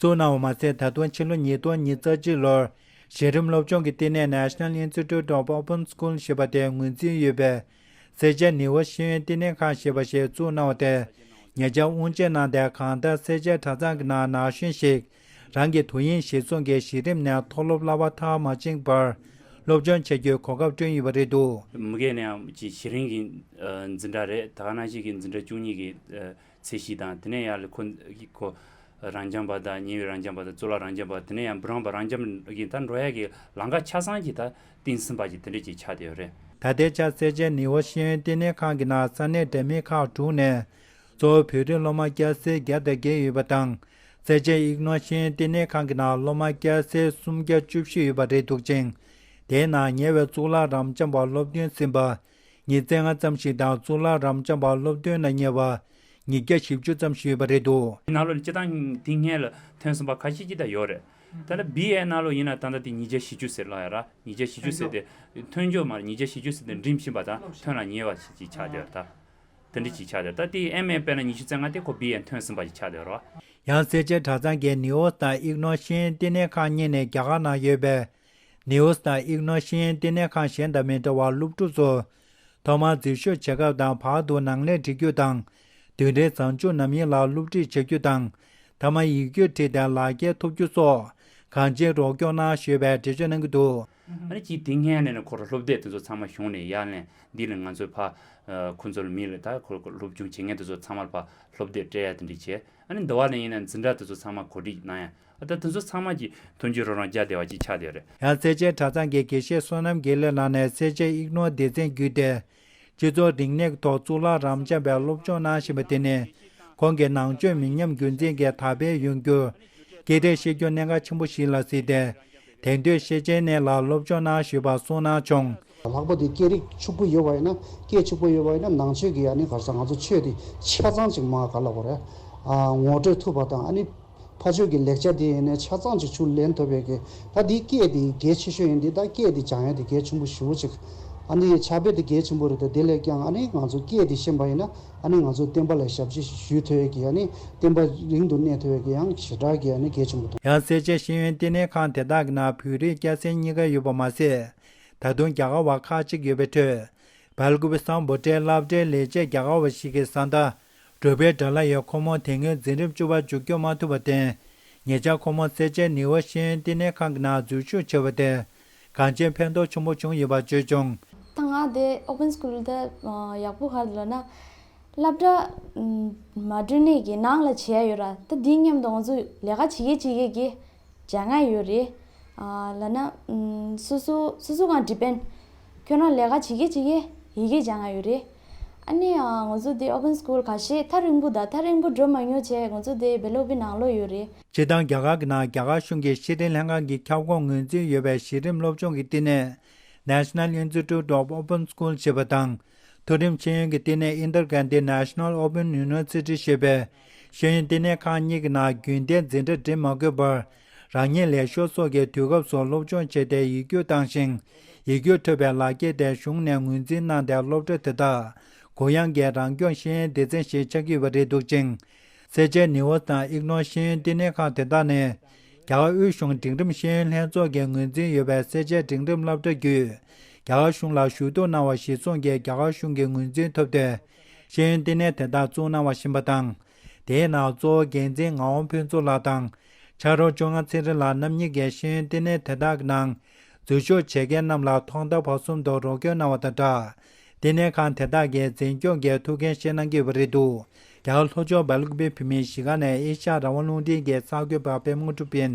བཙུགས་གནང་བ་མ་ཟད། ད་དུང་ཕྱི་ལོ་ཉིས་སྟོང་ཉི་ཤུ་རྩ་གཅིག་ལོར་གཞི་རིམ་སློབ་སྦྱོང་གི་བསྟི་གནས་National Institute of Open School ཞེས་པ་དེ་ངོས་འཛིན་ཡོད་པའི་སེར་བྱེས་ནེའུ་ཤེས་ཡོན་བསྟི་གནས་ཁང་ཞེས་པ་ཞིག་བཙུགས་གནང་བ་དེ་ཉེ་ཆར་དབུ་འབྱེད་གནང་སྟེ། གང་ལྟར་སེར་བྱེས་གྲྭ་ཚང་གི་ནང་ན་གཞོན་ཞིག་རང་གི་དུས་ཡུན་གཞིར་བཟུང་གིས་གཞི་རིམ་ནས་མཐོ་སློབ་བསླབ་པ་མཐར་མ་ཕྱིན་པར་སློབ་སྦྱོང་བྱ་རྒྱུའི་གོ་སྐབས་བསྐྲུན་ཡོད་པ་རེད་འདུག། མུ་གེ་ནས་ཀྱི་གཞི་རིམ་གྱི་འཛིན་གྲྭ་རེད། ད་ག་ནང་བཞིན་གྱི་འཛིན་གྲྭ་བཅུ་གཉིས་ཀྱི་ཚད་གཞི་དང་། དེ་ནས་ཡར་ལ་ཁོ་ཁོ་རང་རྐྱང་པ་དང་ཉེ་བའི་རང་རྐྱང་པ་དང་གཙུག་ལག་རང་རྐྱང་པ། དེ་ནས་ཡང་འབུམ་རམས་པ་རང་རྐྱང་པ་གི་ད་འགྲོ་ཡ་གི་ལམ་ཁ་ཆ་ཚང་གི་ད་གཏིང་ཟིན་པ་ཅིག་དེ་འདྲ་ཅིག་ཆགས་བསྡད་ཡོད་རེད། ད་ལྟའི་ཆར་སེར་བྱེས་ནེའུ་ཤེས་ཡོན་བསྟི་གནས་ཁང་གི་ནང་ས་གནས་འདྲ་མིན་ཁག་དྲུག་ནས་གཙོ་བོ་བོད་རིགས་སློབ་མ་སྐྱ་སེར་བརྒྱ་དང་བརྒྱད་ཡོད་པ་དང་། སེར་བྱེས་དབྱིག་ནོར་ཤེས་ཡོན་བསྟི་གནས་ཁང་གི་ནང་སློབ་མ་སྐྱ་སེར་སུམ་བརྒྱ་བཅུ་བཞི་ཡོད་པ་རེད་འདུག་ཅིང་། དེའི་ནང་ཉེ་བའི་གཙུག་ལག་རབ་འབྱམས་པ་སློབ་ཐོན་ཟིན་པ་ཉིས་བརྩེགས་ལྔ་ཙམ་ཞིག་དང་། གཙུག་ལག་རབ་འབྱམས་པ་སློབ་ཐོན་ལ་ཉེ་བ་ཉིས་བརྒྱ་བཞི་བཅུ་ཙམ་ཞིག་ཡོད་པ་རེད་འདུག། ནང་ལོགས་ལ་སྤྱིར་བཏང་དེ་སྔོན་ལ་ཐོན་སོང་པ་ཁ་ཤས་ཅིག་ད་ཡོད་རེད། ད་ལྟ་བི་ཨེ་ནང་ལོགས་ཡིན་ན་ད་ལྟ་དེ་ཉིས་བརྒྱ་བཞི་བཅུ་ཟེར་ལབ་ཡ་ར། ཉིས་བརྒྱ་བཞི་བཅུ་ཟེར་དེ་ཐོན་འབྱོར་མ་རེད། ཉིས་བརྒྱ་བཞི་བཅུ་ཟེར་དེ་འགྲིམ་བཞིན་པ་དང་ཐོན་ལ་ཉེ་བ་ཞིག་ཅིག་ཆགས་བསྡད་ཡོད་རེད་ད། དེ་འདྲ་ཅིག་ཆགས་བསྡད་ཡོད་རེད། ད་དེ་ཨེམ་ཨེ་དཔེར་ན་ཉི་ཤུ་རྩ་ལྔ་དེ་ཁོ་བི་ཨེ་ཐོན་ཟིན་པ་ཞིག་ཆགས་བསྡད་ཡོད་རེད། ཡང་སེར་བྱེས་གྲྭ་ཚང་གིས་ནེའུ་དང་དབྱིག་ནོར་ཤེས་ཡོན་བསྟི་གནས་ཁང་གཉིས་ནས་རྒྱ་གར་ནང་ཡོད་པའི་ནེའུ་དང་དབྱིག་ནོར་ཤེས་ཡོན་བསྟི་གནས་ཁང་གཞན་དང་མི་འདྲ་བར་སློབ་ཕྲུག་ཚོ་ཐོག་མར་འཛུལ་ཞུགས་བྱེད་སྐབས་དང་། བར་དུ་ནང་ལས་འགྲིག་རྒྱུ་དང་། བདུན་ཕྲག་གཟའ་མཇུག་ནམ་ཡིན་ལ་སློབ་ཁྲིད་བྱ་རྒྱུ་དང་། མཐའ་མ་ཡིག་རྒྱུགས་ཁྲིད་དེ་ལག་འཁྱེར་ཐོབ་རྒྱུ་སོགས་གང་ཅིའི་རོགས་སྐྱོར་གནང་ཞུས་པའི་འགྲེལ་བརྗོད་གནང་གི་འདུག། ཨ་ནི་ཅིག་དེ་སྔོན་ནས་ནི་ཁོ་རང་སློབ་དེབ་དེ་ཚོ་ཚང་མ་གཞུང་ནས་ཡར་ལེན། འདི་ལ་ང་ཚོས་ཕ་ཁོ་ཚོ་ལ་མི་ལ་ད་ཁོ་སློབ་སྦྱོང་བྱེད་མཁན་དེ་ཚོ་ཚང་མ་ལ་ཕ་སློབ་དེབ་སྤྲད་ཡ་དེ་འདྲ་བྱས། ཨ་ནི་འདི་བ་ལ་ཡིན་ན་འཛིན་གྲྭ་དེ་ཚོ་ཚང་མ་གོ་སྒྲིག་གནང་ཡ། ཨ་ད་དེ་ཚོ་ཚང་མ་གྱི་མཐུན་འགྱུར་རོགས་རམ་རྒྱག་བདེ་བ་ཅིག་ཆགས་བསྡད་ཡོད་རེད། ཡང་སེར་བྱེས་གྲྭ་ཚང་གི་དགེ་བཤེས་བསོད་ནམས་དགེ་ལེགས་ལགས་ནས་སེར་བྱེས་དབྱིག་ནོར་སྡེ་ཚན་བརྒྱུད་དེ་སྤྱི་ཚོགས་རིག་གནས་ཀྱི་ཐོག་གཙུག་ལག་རབ་འབྱམས་པའི་སློབ་སྦྱོང་གནང་བཞིན་པ་དེ་ནི་ཁོང་གི་ནང་ཆོས་མི་ཉམས་རྒྱུན་འཛིན་གྱི་དར་སྤེལ་ཡོང་རྒྱུར་སྐད་འབོད་བྱེད་རྒྱུར་གནད་འགག་ཆེན་པོ་ཞིག་ལ་གཟིགས་ཏེ། དེང་དུས་ཤེས་བྱའི་གནས་ལ་སློབ་སྦྱོང་གནང་ཞུས་པ་གསུངས་གནང་བྱུང་། ལྷག་པར་དུ་སྐད་རིགས་ཕྱུག་པོ་ཡོད་པ་ཡིན་ན། སྐད་ཕྱུག་པོ་ཡོད་པ་ཡིན་ན་ནང་ཆོས་ཀྱི་ཨ་ནི་ག་རེ་ཟེར། ང་ཚོ་ཆོས་དེ་ཆ་ཚང་ཅིག་མ་ག་ལ་བ་རེད། ཨ་ངོ་སྤྲོད་ཐུབ་པ་དང་། ཨ་ནི་ཕ་ཆོས་ཀྱི་ལེགས་ཆ་དེ་ཡིན་ནའི་ཆ་ཚང་ཅིག་ཚུར་ལེན་ཐུབ་པའི་གི། ད་འདི་སྐད་དེ་གལ་ཆེ་ཤོས་ཡིན། འདི་ད་སྐད་དེ་སྦྱང་ཡ་དེ་གལ་ཆེན་པོ་ཞེ་པོ་ཅིག། ཨ་ནི་ཕྱག་དཔེ་དེ་གལ་ཆེན་པོ་རེད་དེ། དེ་ལས་ཀྱང་ཨ་ནི་ང་ཚོ་སྐད་དེ་ཤེས་པ་ཡིན་ན། ཨ་ནི་ང་ཚོ་བསྟན་པ་ལ་ཞབས་ཕྱི་ཞུ་ཐུབ་ཡ་གི། ཨ་ནི་བསྟན་པ་རིང་དུ་གནས་ཐུབ་ཡ་གི་ཡང་ཞེ་དྲག་གི་ཨ་ནི་གལ་ཆེན་པོ་འདུག། ཡང་སེར་བྱེས་ཤེས་ཡོན་བསྟི་གནས་ཁང་དེ་དག་གི་ནང་བོད་རིགས་སྐྱ་སེར་གཉིས་ཀ་ཡོད་པ་མ་ཟད། ད་དུང་རྒྱ་གར་བ་ཁག་ཅིག་ཡོད་པའི་ཁྲོད། སྦེལ་ཀོབ་སམ་བྷོ་ཊའི་སློབ་གྲྭའི་ལས་བྱེད་རྒྱ་གར་བ་ཞིག་གིས་བཟའ་ཟླ་འབྲུག་པའི་དགྲ་ལྷ་ཡིས་ཁོ་མོ་དེ་སྔོན་འཛིན་རིམ་བཅུ་པ་མཇུག་སྐྱོང་མ་ཐུབ་པར་བརྟེན། ཉེ་ཆར་ཁོ་མོ་སེར་བྱེས་ནེའུ་ཤེས་ཡོན་བསྟི་གནས་ཁང་གི་ནང་འཛུལ་ཞུགས་བྱས་པ་དེ་གང་ཅིའི་ཕན་ཐོགས་ཆེན་པོ་བྱུང་ཡོད་པ་བརྗོད་བྱུང་། ད་ང་དེ་ཨོ་པན་སི་ཀུལ་དེ་ཡག་པོ་ག་རེ་ལབ་ན། སློབ་གྲྭ་མ་འགྲོ་ནས་ཀྱི་ནང་ལ་བྱེད་ཡ་ཡོད་ར། ད་འདི་མཉམ་དུ་ང་ཚོ་ལས་ཀ་བྱེད་ཀྱི་བྱེད་ཀྱི་གི་སྦྱང་ཡ་ཡོད་རེད། ཨ་ལབ་ན་ཨམ་སོ་སོ་སོ་སོ་གང་ཌི་པེན། ཁྱོད་རང་ལས་ཀ་བྱེད་ཀྱི་བྱེད་ཀྱི་ཡི་གེ་སྦྱང་ཡ་ཡོད་རེད། ཨ་ནི་ཨ་ང་ཚོ་འདི་ཨོ་པན་སི་ཀུལ་ཁ་ཤས་ཐག་རིང་པོ་དང་ཐག་རིང་པོ་འགྲོ་མ་མྱོང་བྱས། ང་ཚོ་འདི་སྦེལ་ཀོབ་ནང་ལོགས་ཡོད་རེད། སྤྱིར་བཏང་རྒྱ་གར་གྱི་ནང་རྒྱ་གར་གཞུང་གི་ཤེས་རིག་ལྷན་ཁང་གི་ཁྱབ་ཁོངས་ངོས་འཛིན་ཡོད་པའི་གཞི་རིམ་སློབ་སྦྱོང་གི་བསྟི་གནས་National Institute of Open School ཞེས་པ་དང་། མཐོ་རིམ་ཤེས་ཡོན་གྱི་བསྟི་གནས་ཨིན་དར་གྷན་དྷི་National Open University ཞེས་པའི་ཤེས་ཡོན་བསྟི་གནས་ཁག་གཉིས་ཀྱི་ནང་རྒྱུན་ལྡན་འཛིན་གྲྭ་འགྲིམ་མ་དགོས་པར། རང་ཉིད་ལས་ཞོར་སོགས་ཀྱི་དུས་སྐབས་སུ་སློབ་སྦྱོང་བྱས་ཏེ་ཡིག་རྒྱུགས་བཏང་ཞིང་། ཡིག་རྒྱུགས་ཐོབ་པའི་ལག་འཁྱེར་དེ་གཞུང་ནས་ངོས་འཛིན་གནང་སྟེ། སློབ་གྲྭ་དེ་དག་གུ་ཡངས་ཀྱི་རང་སྐྱོང་ཤེས་ཡོན་སྡེ་ཚན་ཞིག་ཆགས་ཀྱི་ཡོད་པ་རེད་འདུག་ཅིང་། སེར་བྱེས་ནེའུ་དང་དབྱིག་ནོར་ཤེས་ཡོན་བསྟི་གནས་ཁང་དེ་དག་ནི་རྒྱ་གར་དབུས་གཞུང་འབྲིང་རིམ་ཤེས་ཡོན་ལྷན་ཚོགས་ཀྱིས་ངོས་འཛིན་ཡོད་པའི་སེར་བྱེས་འབྲིང་རིམ་སློབ་གྲྭ་བརྒྱུད། རྒྱ་གར་གཞུང་ལ་ཞུ་གཏུག་གནང་བ་གཞིར་བཟུང་གིས་རྒྱ་གར་གཞུང་གི་ངོས་འཛིན་ཐོབ་སྟེ། ཤེས་ཡོན་བསྟི་གནས་དེ་དག་བཙུགས་གནང་བ་ཞིག་ཡིན་པ་དང་། དེའི་ནང་གཙོ་བོ་འགན་འཛིན་ངག་དབང་ཕུན་ཚོགས་ལགས་དང་། ཕྱག་རོགས་ལྕོག་རྔ་ཚེ་རིང་ལགས་རྣམ་གཉིས་ཀྱིས་ཤེས་ཡོན་བསྟི་གནས་དེ་དག་གི་ནང་འཛུལ་ཞུགས་བྱེད་མཁན་རྣམས་ལ་ཐོག་མཐའ་བར་གསུམ་དུ་རོགས་སྐྱོར་གནང་བ་དང་སྦྲགས། བསྟི་གནས་ཁང་དེ་དག་གི་འཛིན་སྐྱོང་གི་ཐུགས་འགན་བཞེས་གནང་གི་ཡོད་པ་རེད་འདུག། རྒྱ་གར་ལྷོ་ཕྱོགས་སྦེལ་ཀོབ་བོད་མིའི་གཞིས་ཀ་ནས་ཨེ་ཤ་ཡ་རང་དབང་རླུང་འཕྲིན་གྱི་གསར་འགོད་པ་པད་མ་དངོས་གྲུབ་ཡིན།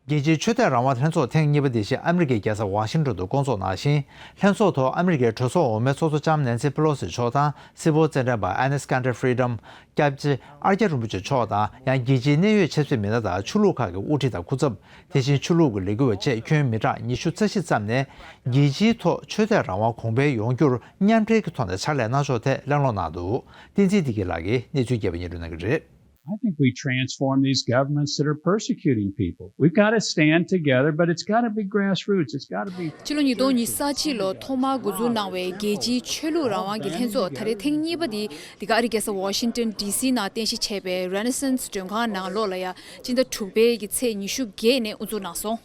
རྒྱལ་སྤྱིའི་ཆོས་དད་རང་དབང་ལྷན་ཚོགས་ཐེངས་གཉིས་པ་འདི་བཞིན་ཨ་མི་རི་ཀའི་རྒྱལ་ས་ཝ་ཤིང་ཏོན་དུ་བསྐོང་ཚོགས་གནང་ཞིང་། ལྷན་ཚོགས་ཐོག་ཨ་མི་རི་ཀའི་གྲོས་ཚོགས་འོག་མའི་ཚོགས་གཙོ་ལྕམ་ནན་སི་ཕེ་ལོ་སི་མཆོག་དང་སྲིད་སྐྱོང་རྩེད་འགྲན་པ་ཨེ་ནེས་ཀན་ཏྲེ་ཧྥི་རི་ཌམ། སྐྱབས་རྗེ་ཨརྒྱ་རིན་པོ་ཆེ་མཆོག་དང་ཡང་རྒྱལ་སྤྱིའི་གནད་ཡོད་ཆབ་སྲིད་མི་སྣ་དང་ཆོས་ལུགས་ཁག་གི་དབུ་ཁྲིད་དང་སྐུ་ཚབ། དེ་བཞིན་ཆོས་ལུགས་ཀྱི་ལས་འགུལ་བ་བཅས་ཁྱོན་མི་གྲངས་ཉི་ཤུ་རྩ་བཞི་ཙམ་ནས་རྒྱལ་སྤྱིའི་ཐོག་ཆོས་དད་རང་དབང་གོང་འཕེལ་ཡོང་རྒྱུར་མཉམ་འབྲེལ་གྱི་ཐོག་ནས་ཕྱག་ལས་གནང་ཕྱོགས་ཐད་གླེང་སློང་གནང་འདུག་བསྟན་འཛིན་བདེ་སྐྱིད་ལགས་ཀྱིས་གནས་ཚུལ་རྒྱས་པ་སྙན་སྒྲོན་གནང་གི་རེད། I think we transform these governments that are persecuting people. We've got to stand together, but it's got to be grassroots. It's got to be. ཕྱི་ལོ་ཉིས་སྟོང་ཉི་ཤུ་རྩ་གཅིག་ལོར་ཐོག་མར་འགོ་འཛུགས་གནང་བའི་རྒྱལ་སྤྱིའི་ཆོས་ལུགས་རང་དབང་གི་ལྷན་ཚོགས་ད་རེས་ཐེངས་གཉིས་པ་འདི་འདི་ག་ཨ་རིའི་རྒྱལ་ས་ཝ་ཤིང་ཏོན་ཌི་སི་ནང་རྟེན་གཞི་བྱས་པའི་Renaissance མགྲོན་ཁང་ནང་ལོགས་ལ་ཡ་སྤྱི་ཟླ་དྲུག་པའི་གི་ཚེས་ཉི་ཤུ་བརྒྱད་ནས་དབུ་འཛུགས་གནང་སོང་།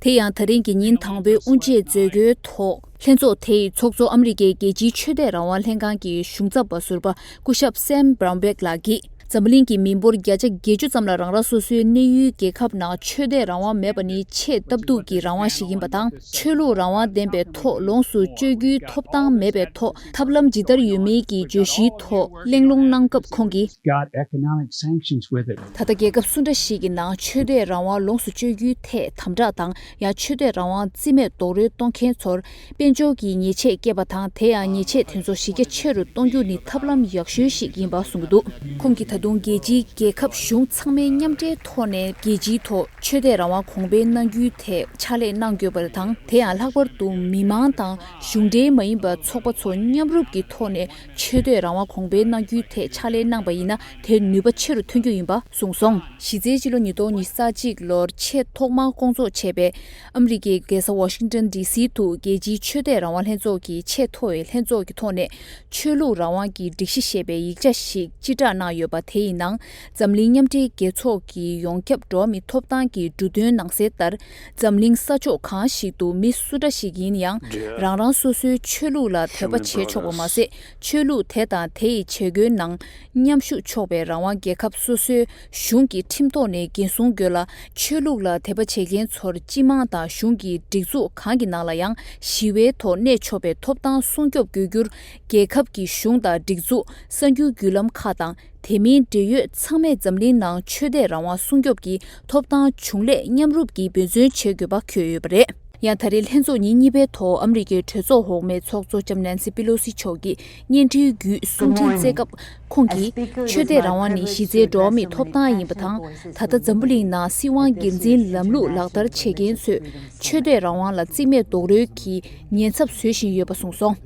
དེ་ཡང་ད་རིང་གི་ཉིན་དང་པོའི་དབུ་འབྱེད་མཛད་སྒོའི་ཐོག་ལྷན་ཚོགས་དེ་ཡི་ཚོགས་གཙོ་ཨ་མི་རི་ཀའི་རྒྱལ་སྤྱིའི་ཆོས་དད་རང་དབང་ལྷན་ཁང་གི་གཞུང་ཚབ་པ་ཟུར་པ་སྐུ་ཞབས་Sam Brownback ལགས་ཀྱིས། འཛམ་གླིང་གི་མི་འབོར་བརྒྱ་ཆ་བརྒྱད་ཅུ་ཙམ་ལ་རང་རང་སོ་སོའི་གནས་ཡུལ་རྒྱལ་ཁབ་ནང་ཆོས་དད་རང་དབང་མེད་པ་ནི་ཆེས་སྟབས་སྡུག་གི་རང་དབང་ཞིག་ཡིན་པ་དང་། ཆོས་ལུགས་རང་དབང་ལྡན་པའི་ཐོག་ལོངས་སུ་སྤྱོད་རྒྱུའི་ཐོབ་ཐང་མེད་པའི་ཐོག་ཐབས་ལམ་ཇི་ལྟར་ཡོད་མིན་གྱི་བརྗོད་གཞིའི་ཐོག་གླེང་སློང་གནང་སྐབས་ཁོང་གིས། Got economic sanctions with it. ད་ལྟ་རྒྱལ་ཁབ་སུ་འདྲ་ཞིག་གི་ནང་ཆོས་དད་རང་དབང་ལོངས་སུ་སྤྱོད་རྒྱུའི་ཐད་དམ་དྲག་དང་ཡང་ཆོས་དད་རང་དབང་རྩིས་མེད་རྡོག་རོལ་གཏོང་མཁན་ཚོར། དཔལ་འབྱོར་གྱི་ཉེས་ཆད་བཀལ་བ་དང་དེ་ཡང་ཉེས་ཆད་དེ་ཚོ་གཞི་རྒྱ་ཆེ་རུ་གཏོང་རྒྱུ་ནི་ཐབས་ལམ་ཡག་ཤོས་ཤིག་ཡིན་པ་གསུངས་ཀྱི་འདུག་ཁོང་གིས་ད་དུང་རྒྱལ་སྤྱིའི་རྒྱལ་ཁབ་གཞུང་ཚང་མའི་མཉམ་འབྲེལ་ཐོག་ནས་རྒྱལ་སྤྱིའི་ཐོག་ཆོས་དད་རང་དབང་གོང་འཕེལ་གནང་རྒྱུའི་ཐད་ཕྱག་ལས་གནང་དགོས་པ་དང་དེ་ཡང་ལྷག་པར་དུ་མི་མང་དང་གཞུང་འབྲེལ་མ་ཡིན་པ་ཚོགས་པ་ཚོ་མཉམ་རུབ་ཀྱི་ཐོག་ནས་ཆོས་དད་རང་དབང་གོང་འཕེལ་གནང་རྒྱུའི་ཐད་ཕྱག་ལས་གནང་པ་ཡིན་ན་དེ་ནུས་པ་ཆེ་རུ་ཐོན་རྒྱུ་ཡིན་པ་གསུངས་སོང་། གཞི་རྩའི་ཕྱི་ལོ་ཉིས་སྟོང་ཉི་ཤུ་རྩ་གཅིག་ལོར་ཆེས་ཐོག་མར་བསྐོང་ཚོགས་བྱས་པའི་ཨ་མི་རི་ཀའི་རྒྱལ་ས་ཝ་ཤིང་ཏོན་ཌི་སི་དུ་རྒྱལ་སྤྱིའི་ཆོས་དད་རང་དབང་ལྷན་ཚོགས་ཀྱི་ཆེས་མཐོ་བའི་ལྷན་ཚོགས་ཀྱི་ཐོག་ནས་ཆོས་ལུགས་རང་དབང་གི་སྒྲིག་གཞི་ཞེས་པའི་ཡིག་ཆ་ཞིག་སྤྱི་བསྒྲགས་གནང་ཡོད་པ། དེ་ཡི་ནང་འཛམ་གླིང་མཉམ་འབྲེལ་རྒྱལ་ཚོགས་ཀྱི་ཡོངས་ཁྱབ་འགྲོ་བ་མིའི་ཐོབ་ཐང་གི་འབྲུ་དོན་ནང་གསལ་ལྟར། འཛམ་གླིང་ས་ཕྱོགས་གང་ཞིག་ཏུ་མི་སུ་འདྲ་ཞིག་ཡིན་ཡང་རང་རང་སོ་སོའི་ཆོས་ལུགས་ལ་དད་པ་བྱེད་ཆོག་པ་མ་ཟད། ཆོས་ལུགས་དེ་དང་དེ་ཡི་བྱེད་སྒོའི་ནང་མཉམ་ཞུགས་ཆོག་པའི་རང་དབང་རྒྱལ་ཁབ་སོ་སོའི་གཞུང་གི་ཁྲིམས་ཐོག་ནས་འགན་སྲུང་དགོས་ལ། ཆོས་ལུགས་ལ་དད་པ་བྱེད་མཁན་ཚོར་སྤྱི་དམངས་དང་གཞུང་གི་སྒྲིག་འཛུགས་གང་གི་ནང་ལ་ཡང་ཞི་བའི་ཐོག་གནས་ཆོག་པའི་ཐོབ་ཐང་སྲུང་སྐྱོབ་དགོས་རྒྱུར། རྒྱལ་ཁབ་ཀྱི་གཞུང་དང་སྒྲིག་འཛུགས། གསར་འགྱུར་བརྒྱུད་ལམ་ཁག་དང་། དེ་མིན་འབྲེལ་ཡོད་ཚང་མས་འཛམ་གླིང་ནང་ཆོས་དད་རང་དབང་སྲུང་སྐྱོབ་ཀྱི་ཐོབ་ཐང་གཞུང་ལས་མཉམ་རུབ་ཀྱིས་འབད་བརྩོན་བྱེད་དགོས་པ་འཁོད་ཡོད་པ་རེད། ཡང་ད་རེས་ལྷན་ཚོགས་ཉིན་གཉིས་པའི་ཐོག་ཨ་མི་རི་ཀའི་གྲོས་ཚོགས་འོག་མའི་ཚོགས་གཙོ་ལྕམ་ནན་སི་པི་ལོ་སི་མཆོག་གིས་བརྙན་འཕྲིན་བརྒྱུད་གསུང་འཕྲིན་བསྩལ་སྐབས། ཁོང་གིས་ཆོས་དད་རང་དབང་ནི་གཞི་རྩའི་འགྲོ་བ་མིའི་ཐོབ་ཐང་ཡིན་པ་དང་། ད་ལྟ་འཛམ་བུ་གླིང་ནང་སྲིད་དབང་སྒེར་འཛིན་ལམ་ལུགས་ལག་བསྟར་བྱེད་མཁན་ཚོས་ཆོས་དད་རང་དབང་ལ་རྩིས་མེད་རྡོག་རོལ་གྱི་ཉེན་ཚབས་བཟོ་བཞིན་ཡོད་པ་གསུངས་སོང་།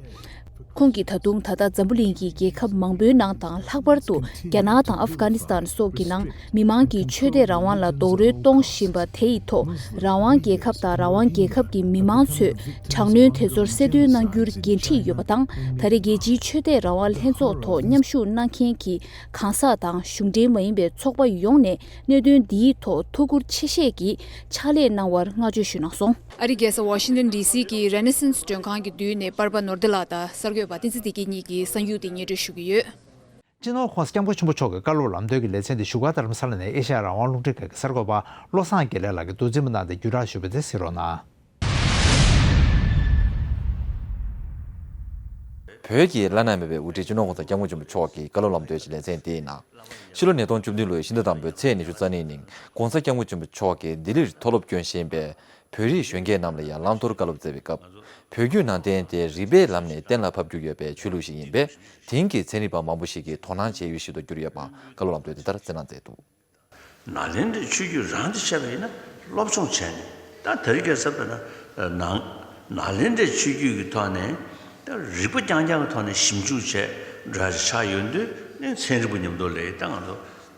ཁོང་གིས་ད་དུང་ད་ལྟ་འཛམ་བུ་གླིང་གི་རྒྱལ་ཁབ་མང་པོའི་ནང་དང་ལྷག་པར་དུ་རྒྱ་ནག་དང་ཨབ་གྷ་ནི་སི་ཐན་སོགས་ཀྱི་ནང་མི་མང་གིས་ཆོས་དད་རང་དབང་ལ་རྡོག་རོལ་གཏོང་བཞིན་པ་དེ་ཡི་ཐོག་རང་དབང་རྒྱལ་ཁབ་དང་རང་དབང་རྒྱལ་ཁབ་ཀྱི་མི་མང་ཚོས་དྲག་གནོན་དེ་ཚོར་གསལ་སྟོན་གནང་རྒྱུར་འགན་འཁྲི་ཡོད་པ་དང་། ད་རེས་རྒྱལ་སྤྱིའི་ཆོས་དད་རང་དབང་ལྷན་ཚོགས་ཐོག་མཉམ་ཞུགས་གནང་མཁན་གྱི་གང་ཟག་དང་གཞུང་འབྲེལ་མ་ཡིན་པའི་ཚོགས་པ་ཡོངས་ནས་གནད་དོན་འདིའི་ཐོག་ཐུགས་ཁུར་ཆེ་བཞེས་ཀྱིས་ཕྱག་ལས་གནང་བར་བསྔགས་བརྗོད་ཞུས་གནང་སོང་། ཨ་རིའི་རྒྱལ་ས་ཝ་ཤིང་ཏོན་ཌི་སི་གི་Renaissance མགྲོན་ཁང་གི་མདུན་ནས་པར་པ་ནོར་བདེ་ལགས་དང་གསར་འགོད་པ་བསྟན་འཛིན་བདེ་སྐྱིད་གཉིས་ཀྱིས་གསར་འགྱུར་དེ་སྙན་སྒྲོན་ཞུ་གི་ཡོད། སྤྱི་ནོར་༸གོང་ས་༸སྐྱབས་མགོན་ཆེན་པོ་མཆོག་གི་བཀའ་སློབ་ལམ་སྟོན་གྱི་ལེ་ཚན་དེ་བཞུགས་སྒར་རྡ་རམ་ས་ལ་ནས་ཨེ་ཤ་ཡ་རང་དབང་རླུང་འཕྲིན་ཁང་གི་གསར་འགོད་པ་བློ་བཟང་དགེ་ལེགས་ལགས་ཀྱིས་མདོ་འཛིན་པ་གནང་སྟེ་བརྒྱུད་བསྒྲགས་ཞུས་པ་དེ་གཟིགས་རོགས་གནང་། བོད་ཀྱི་བླ་ན་མེད་པའི་དབུ་ཁྲིད་སྤྱི་ནོར་༸གོང་ས་༸སྐྱབས་མགོན་ཆེན་པོ་མཆོག་གི་བཀའ་སློབ་ལམ་སྟོན་གྱི་ལེ་ཚན་དེའི་ནང་། ཕྱི་ལོ་ཉིས་སྟོང་བཅུ་བདུན་ལོའི་ཕྱི་ཟླ་དང་པོའི་ཚེས་ཉི་ཤུ་རྩ་གཉིས་ཉིན་༸གོང་ས་༸སྐྱབས་མགོན་ཆེན་པོ་མཆོག་གིས་ལྡི་ལིར་མཐོ་སློབ་བསྐྱོན་བཞིན་པའི་བོད་རིགས་གཞོན་སྐྱེས་རྣམས་ལ་ཡང་བླང་དོར་བཀའ་སློབ་སྩལ་བའི་སྐབས། བོད་བརྒྱུད་ནང་བསྟན་དེ་རིག་པའི་ལམ་ནས་གཏན་ལ་ཕབ་རྒྱུ་ཡོད་པའི་ཆོས་ལུགས་ཤིག་ཡིན་པས། དེང་གི་ཚན་རིག་པ་མང་པོ་ཞིག་གིས་དོ་སྣང་བྱེད་ཡུལ་ཞིག་ཏུ་གྱུར་ཡོད་པ་བཀའ་སློབ་ལམ་སྟོན་དེ་ལྟར་སྩལ་གནང་མཛད་འདུག། ནཱ་ལེནྡྲའི་ཆོས་བརྒྱུད་རང་དུ་བཤད་པ་ཡིན་ན་སློབ་སྦྱོང་བྱས་ནས། ད་དེ་རིང་ཁ་སང་དཔེར་ན་ནང་ནཱ་ལེནྡྲའི་ཆོས་བརྒྱུད་ཀྱི་ཐོག་ནས་ད་རིག་པ་རྐྱང་རྐྱང་གི་ཐོག་ནས་ཞིབ་འཇུག་བྱས་འདྲ་ཆགས་ཡོང་དུས་ནི་ཚན་རིག་པ་མཉམ་དུ་ལས་ད་ང་ཚོ་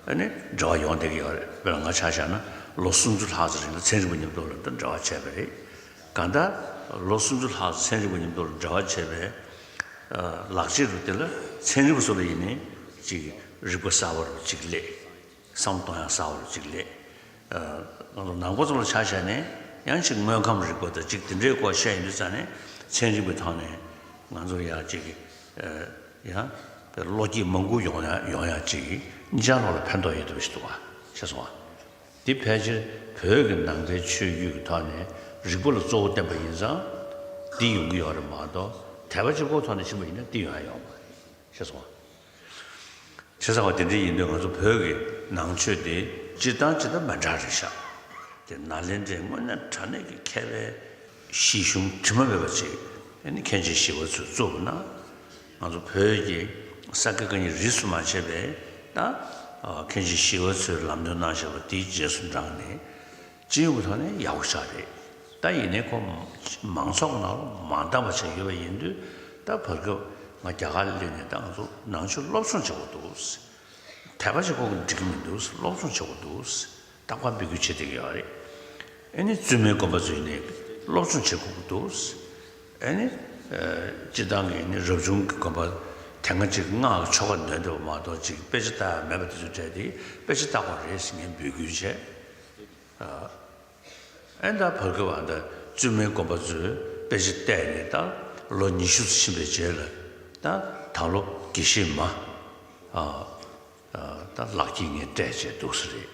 ཨ་ནི་འབྲེལ་བ་ཡོང་བསྡད་ཀྱི་ཡོད་རེད། དཔེར་ན་ང་ཆ་བཞག་ན་ལོ་སུམ་ཅུ་ལྷག་ཙམ་རིང་ལ་ཚན་རིག་པ་མཉམ་དུ་ལ་ད་འབྲེལ་བ་བྱས་པ་རེད། གང་ལྟར་ལོ་སུམ་ཅུ་ལྷག་ཙམ་ཚན་རིག་པ་མཉམ་དུ་ལ་འབྲེལ་བ་བྱས་པའི་ལག་རྗེས་རུ་དེ་ལ་ཚན་རིག་པ་ཚོ་ལ་ཡིན་ནའི་ཅིག་རིག་པ་གསར་བ་རུ་ཅིག་སླེབས། བསམ་བློ་གཏོང་ཡག་གསར་བ་རུ་ཅིག་སླེབས། ང་ཚོ་ནང་པ་ཚོ་ལ་ཆ་བཞག་ནས་ཡང་ཅིག་དངོས་ཁམས་རིག་པ་དང་ཅིག་དེ་འདྲའི་སྐོར་བཤད་ཡོང་དུས་ཙང་ནས་ཚན་རིག་པའི་ཐོག་ནས་ང་ཚོ་ཡང་ཅིག་ཡང་བློ་སྐྱེད་མང་པོ་ཡོང་ཡག་ཡོང་ཡག་ཅིག་གཉིས་ཆར་ལོག་ལ་ཕན་ཐོགས་ཡོད་ཐུབ་ཞིག་འདུག་བ། ཤེས་སོང་བ། འདི་ཕལ་ཆེར་བོད་ཀྱི་ནང་པའི་ཆོས་བརྒྱུད་ཀྱི་ཐོག་ནས་རིག་པ་ལ་གཙོ་བོ་བསྟན་པ་ཡིན་ཙང་འདི་ཡོང་གི་ཡོད་རེད་མ་གཏོགས་དད་པ་གཅིག་པོའི་ཐོག་ནས་ཕྱིན་པ་ཡིན་ན་འདི་ཡོང་ཡག་ཡོད་མ་རེད། ཤེས་སོང་བ། བྱས་ཙང་བ་དེ་འདྲ་ཡིན་དུས་ང་ཚོ་བོད་ཀྱི་ནང་ཆོས་དེ་སྤྱིར་བཏང་སྤྱིར་བཏང་མི་འདྲ་རེད་ཤག། དེ་ནཱ་ལེནྡྲའི་དངོས་གནས་དྲང་གནས་ཀྱི་མཁས་པའི་གཞི་གཞུང་དྲི་མ་མེད་པ་ཅིག་ཨ་ནི་མཁན་ཆེན་ཞི་བ་འཚོས་བཙུགས་པ་ན། ང་ཚོ་བོད་ཀྱི་ས་དགེ་བཀའ་རྙིང་རིས་སུ་མ་ཆད་པའི་ད་མཁན་ཆེན་ཞི་བ་འཚོས་ལམ་སྟོན་གནང་བཞག་པ་དེའི་རྗེས་སུ་འབྲངས་ནས་སྤྱི་ཡོངས་ཀྱི་ཐོག་ནས་ཡག་པོ་ཆགས་རེད། ད་ཡིན་ནའི་ཁོ་མང་ཚོགས་ནང་ལ་མ་འདང་བ་བྱས་ཡོད་པ་ཡིན་དུས། ད་བར་སྐབས་ང་རྒྱ་གར་ལ་སླེབས་ནས་ད་ང་ཚོ་ནང་ཆོས་སློབ་སྦྱོང་བྱེད་དགོས་འདུག་དད་པ་བྱེད་དགོས་ཀྱི་འགྲིག་གི་མི་འདུག་སློབ་སྦྱོང་བྱེད་དགོས་འདུག་རྟག་པར་འབོད་སྐུལ་བྱེད་བསྡད་ཀྱི་ཡོད་རེད། ཨེ་ནི་བཙུན་མའི་དགོན་པ་ཚོ་ཡིན་ནའི་སློབ་སྦྱོང་བྱེད་དགོས་ཀྱི་འདུག་ཨེ་ནི་སྤྱི་བཏང་གི་ཨེ་ནི་རབ་བྱུང་གི་དགོན་པ་དེ་སྔ་ཅིག་སྔགས་ཀྱི་ཆོ་ག་འདོན་བསྡད་པ་མ་གཏོགས་ཅིག་དཔེ་ཆ་ལྟ་ཡག་མེད་པ་དེ་ཚོ་གྲས་དེ་དཔེ་ཆ་ལྟ་དགོས་རེད་ཟེར་ངས་འབོད་སྐུལ་བྱས། ཨེ་ད་བར་སྐབས་ཨ་ད་བཙུན་མའི་དགོན་པ་ཚོས་དཔེ་ཆ་བལྟས་ནས་ད་ལོ་ཉི་ཤུ་ཙམ་ཕྱིན་པའི་རྗེས་ལ་ད་ད་ལོ་དགེ་བཤེས་མ་ཨ་ཨ་ད་ལག་འཁྱེར་ངས་སྤྲད་བྱས་འདུག་ས་རེད།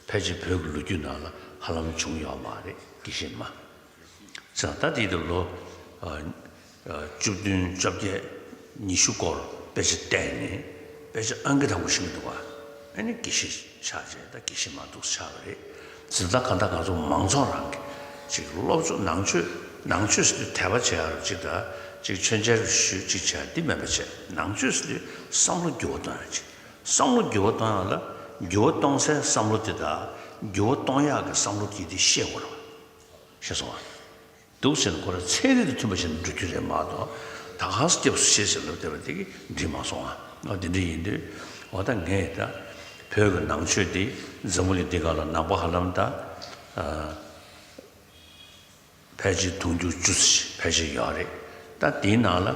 ཕལ་ཆེར་བོད་ཀྱི་ལོ་རྒྱུས་ནང་ལ་ཧ་ལམ་བྱུང་ཡོད་མ་རེད། དགེ་བཤེས་མ་ཟེར་ད་དེ་དུས་ལོ་ཨ་ཨ་བཅུ་བདུན་བཅོ་བརྒྱད་ཉི་ཤུ་སྐོར་དཔེ་ཆ་བལྟས་ནས་དཔེ་ཆ་ཨང་ཀི་དང་པོ་ཤེས་ཀྱི་འདུག་བ། ཨ་ནི་དགེ་བཤེས་ཆགས་བྱས་ད་དགེ་བཤེས་མ་འདུག་ཆགས་པ་རེད། ཟེར་ད་གང་ལྟར་ང་ཚོ་མང་ཚོགས་རང་གི་ཅིག་སློབ་གཙོ་ནང་ཆོས་ནང་ཆོས་ཟེར་དུས་དད་པ་བྱེད་ཡག་ཅིག་དང་ཅིག་མཆོད་མཇལ་ཞུ་ཅིག་བྱེད་ཡག་འདི་མེད་པ་བྱས། ནང་ཆོས་ཟེར་དུས་བསམ་བློ་འགྱུར་བ་གཏོང་ཡག་ཅིག་བསམ་བློ་འགྱུར་བ་གཏོང་ཡག་ལ་འགྱུར་བ་གཏོང་སའི་བསམ་བློ་དེ་དང་འགྱུར་བ་གཏོང་ཡག་གི་བསམ་བློ་དེ་དེ་ཤེས་དགོས་རེད་བ། ཤེས་སོང་བ། འདུག་ཟེར་ན་ཁོ་རང་ཚན་རིག་དང་མཐུན་པ་ཞིག་འགྲོ་རྒྱུ་རེད་མ་གཏོགས་ད་ག་སེ་སྐྱབས་སུ་མཆི་ཟེར་ལབ་བསྡད་པ་དེ་གིས་འགྲིག་མ་སོང་ང་། འོ་དེ་འདྲ་ཡིན་དུས་འོ་ད་ངས་ད་བོད་ཀྱི་ནང་ཆོས་འདི་འཛམ་བུ་གླིང་འདི་སྒང་ལ་ནང་པ་ཧ་ལམ་ད་ཨ་ཕལ་ཆེར་དུང་ཕྱུར་བཅུ་ཙམ་ཕལ་ཆེར་ཡོད་རེད། ད་དེའི་ནང་ལ་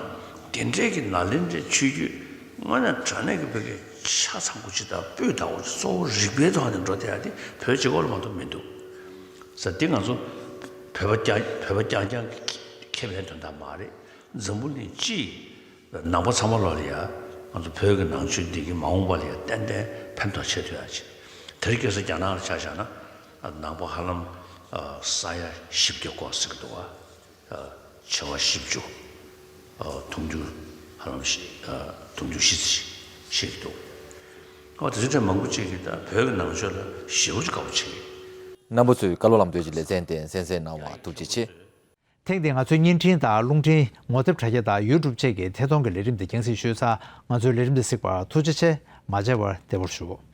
དེ་འདྲའི་གི་ནཱ་ལེནྡྲའི་ཆོས་བརྒྱུད་དངོས་གནས་དྲང་གནས་ཀྱི་བོད་ཀྱི་ཆ་ཚང་པོ་ཅིག་དང་སྤུས་དག་པོ་ཅིག་གཙོ་བོ་རིག་པའི་ཐོག་ནས་འགྲོ་བསྡད་ཡག་དེ་བོད་གཅིག་པོ་ལ་མ་གཏོགས་མི་འདུག་ཟེར་དེ་ང་ཚོ་བོད་པ་རྐྱང་བོད་པ་རྐྱང་རྐྱང་གི་ཁེ་ཕན་དོན་དག་མ་རེད། འཛམ་བུ་གླིང་སྤྱི་ནང་པ་ཚང་མ་ལོག་ལ་ཡ་ང་ཚོ་བོད་ཀྱི་ནང་ཆོས་འདི་གི་མ་འོངས་པ་ལ་ཡ་ཏན་ཏན་ཕན་ཐོགས་ཆེ་ཐུབ་ཡ་ཆེ། དེ་རིང་ཁ་སང་རྒྱ་ནག་ལ་ཆ་བཞག་ན་ནང་པ་ཧ་ལམ་ས་ཡ་བཞི་བརྒྱ་སྐོར་ཟེར་གི་འདུག་བ། བྱེ་བ་བཞི་བཅུ། དུང་ཕྱུར་ཧ་ལམ་བཞི་དུང་ཕྱུར་བཞི་ཙམ་ཞིག་འདུག་ཨོ་དེ་ཚོ་གྲས་མང་པོ་ཅིག་གིས་ད་བོད་ཀྱི་ནང་ཆོས་ལ་ཞེ་པོ་ཅིག་དགའ་པོ་བྱེད་ཀྱི་ཡོད། རྣམ་པ་ཚོས་བཀའ་སློབ་ལམ་སྟོན་གྱི་ལེ་ཚན་དེ་གསན་གཟིགས་གནང་བར་ཐུགས་རྗེ་ཆེ། ཐེངས་འདིའི་ང་ཚོའི་བརྙན་འཕྲིན་དང་རླུང་འཕྲིན་ངོ་དེབ་དྲ་རྒྱ་དང་ཡུ་ཊུབ་བཅས་ཀྱི་ཐད་གཏོང་གི་ལས་རིམ་འདི་རྒྱང་སྲིང་ཞུས་ཚར། ང་ཚོའི་ལས་རིམ་འདི་གཟིགས་པར་ཐུགས་རྗེ་ཆེ། མ་མཇལ་བར་བདེ་པོར་བཞུགས།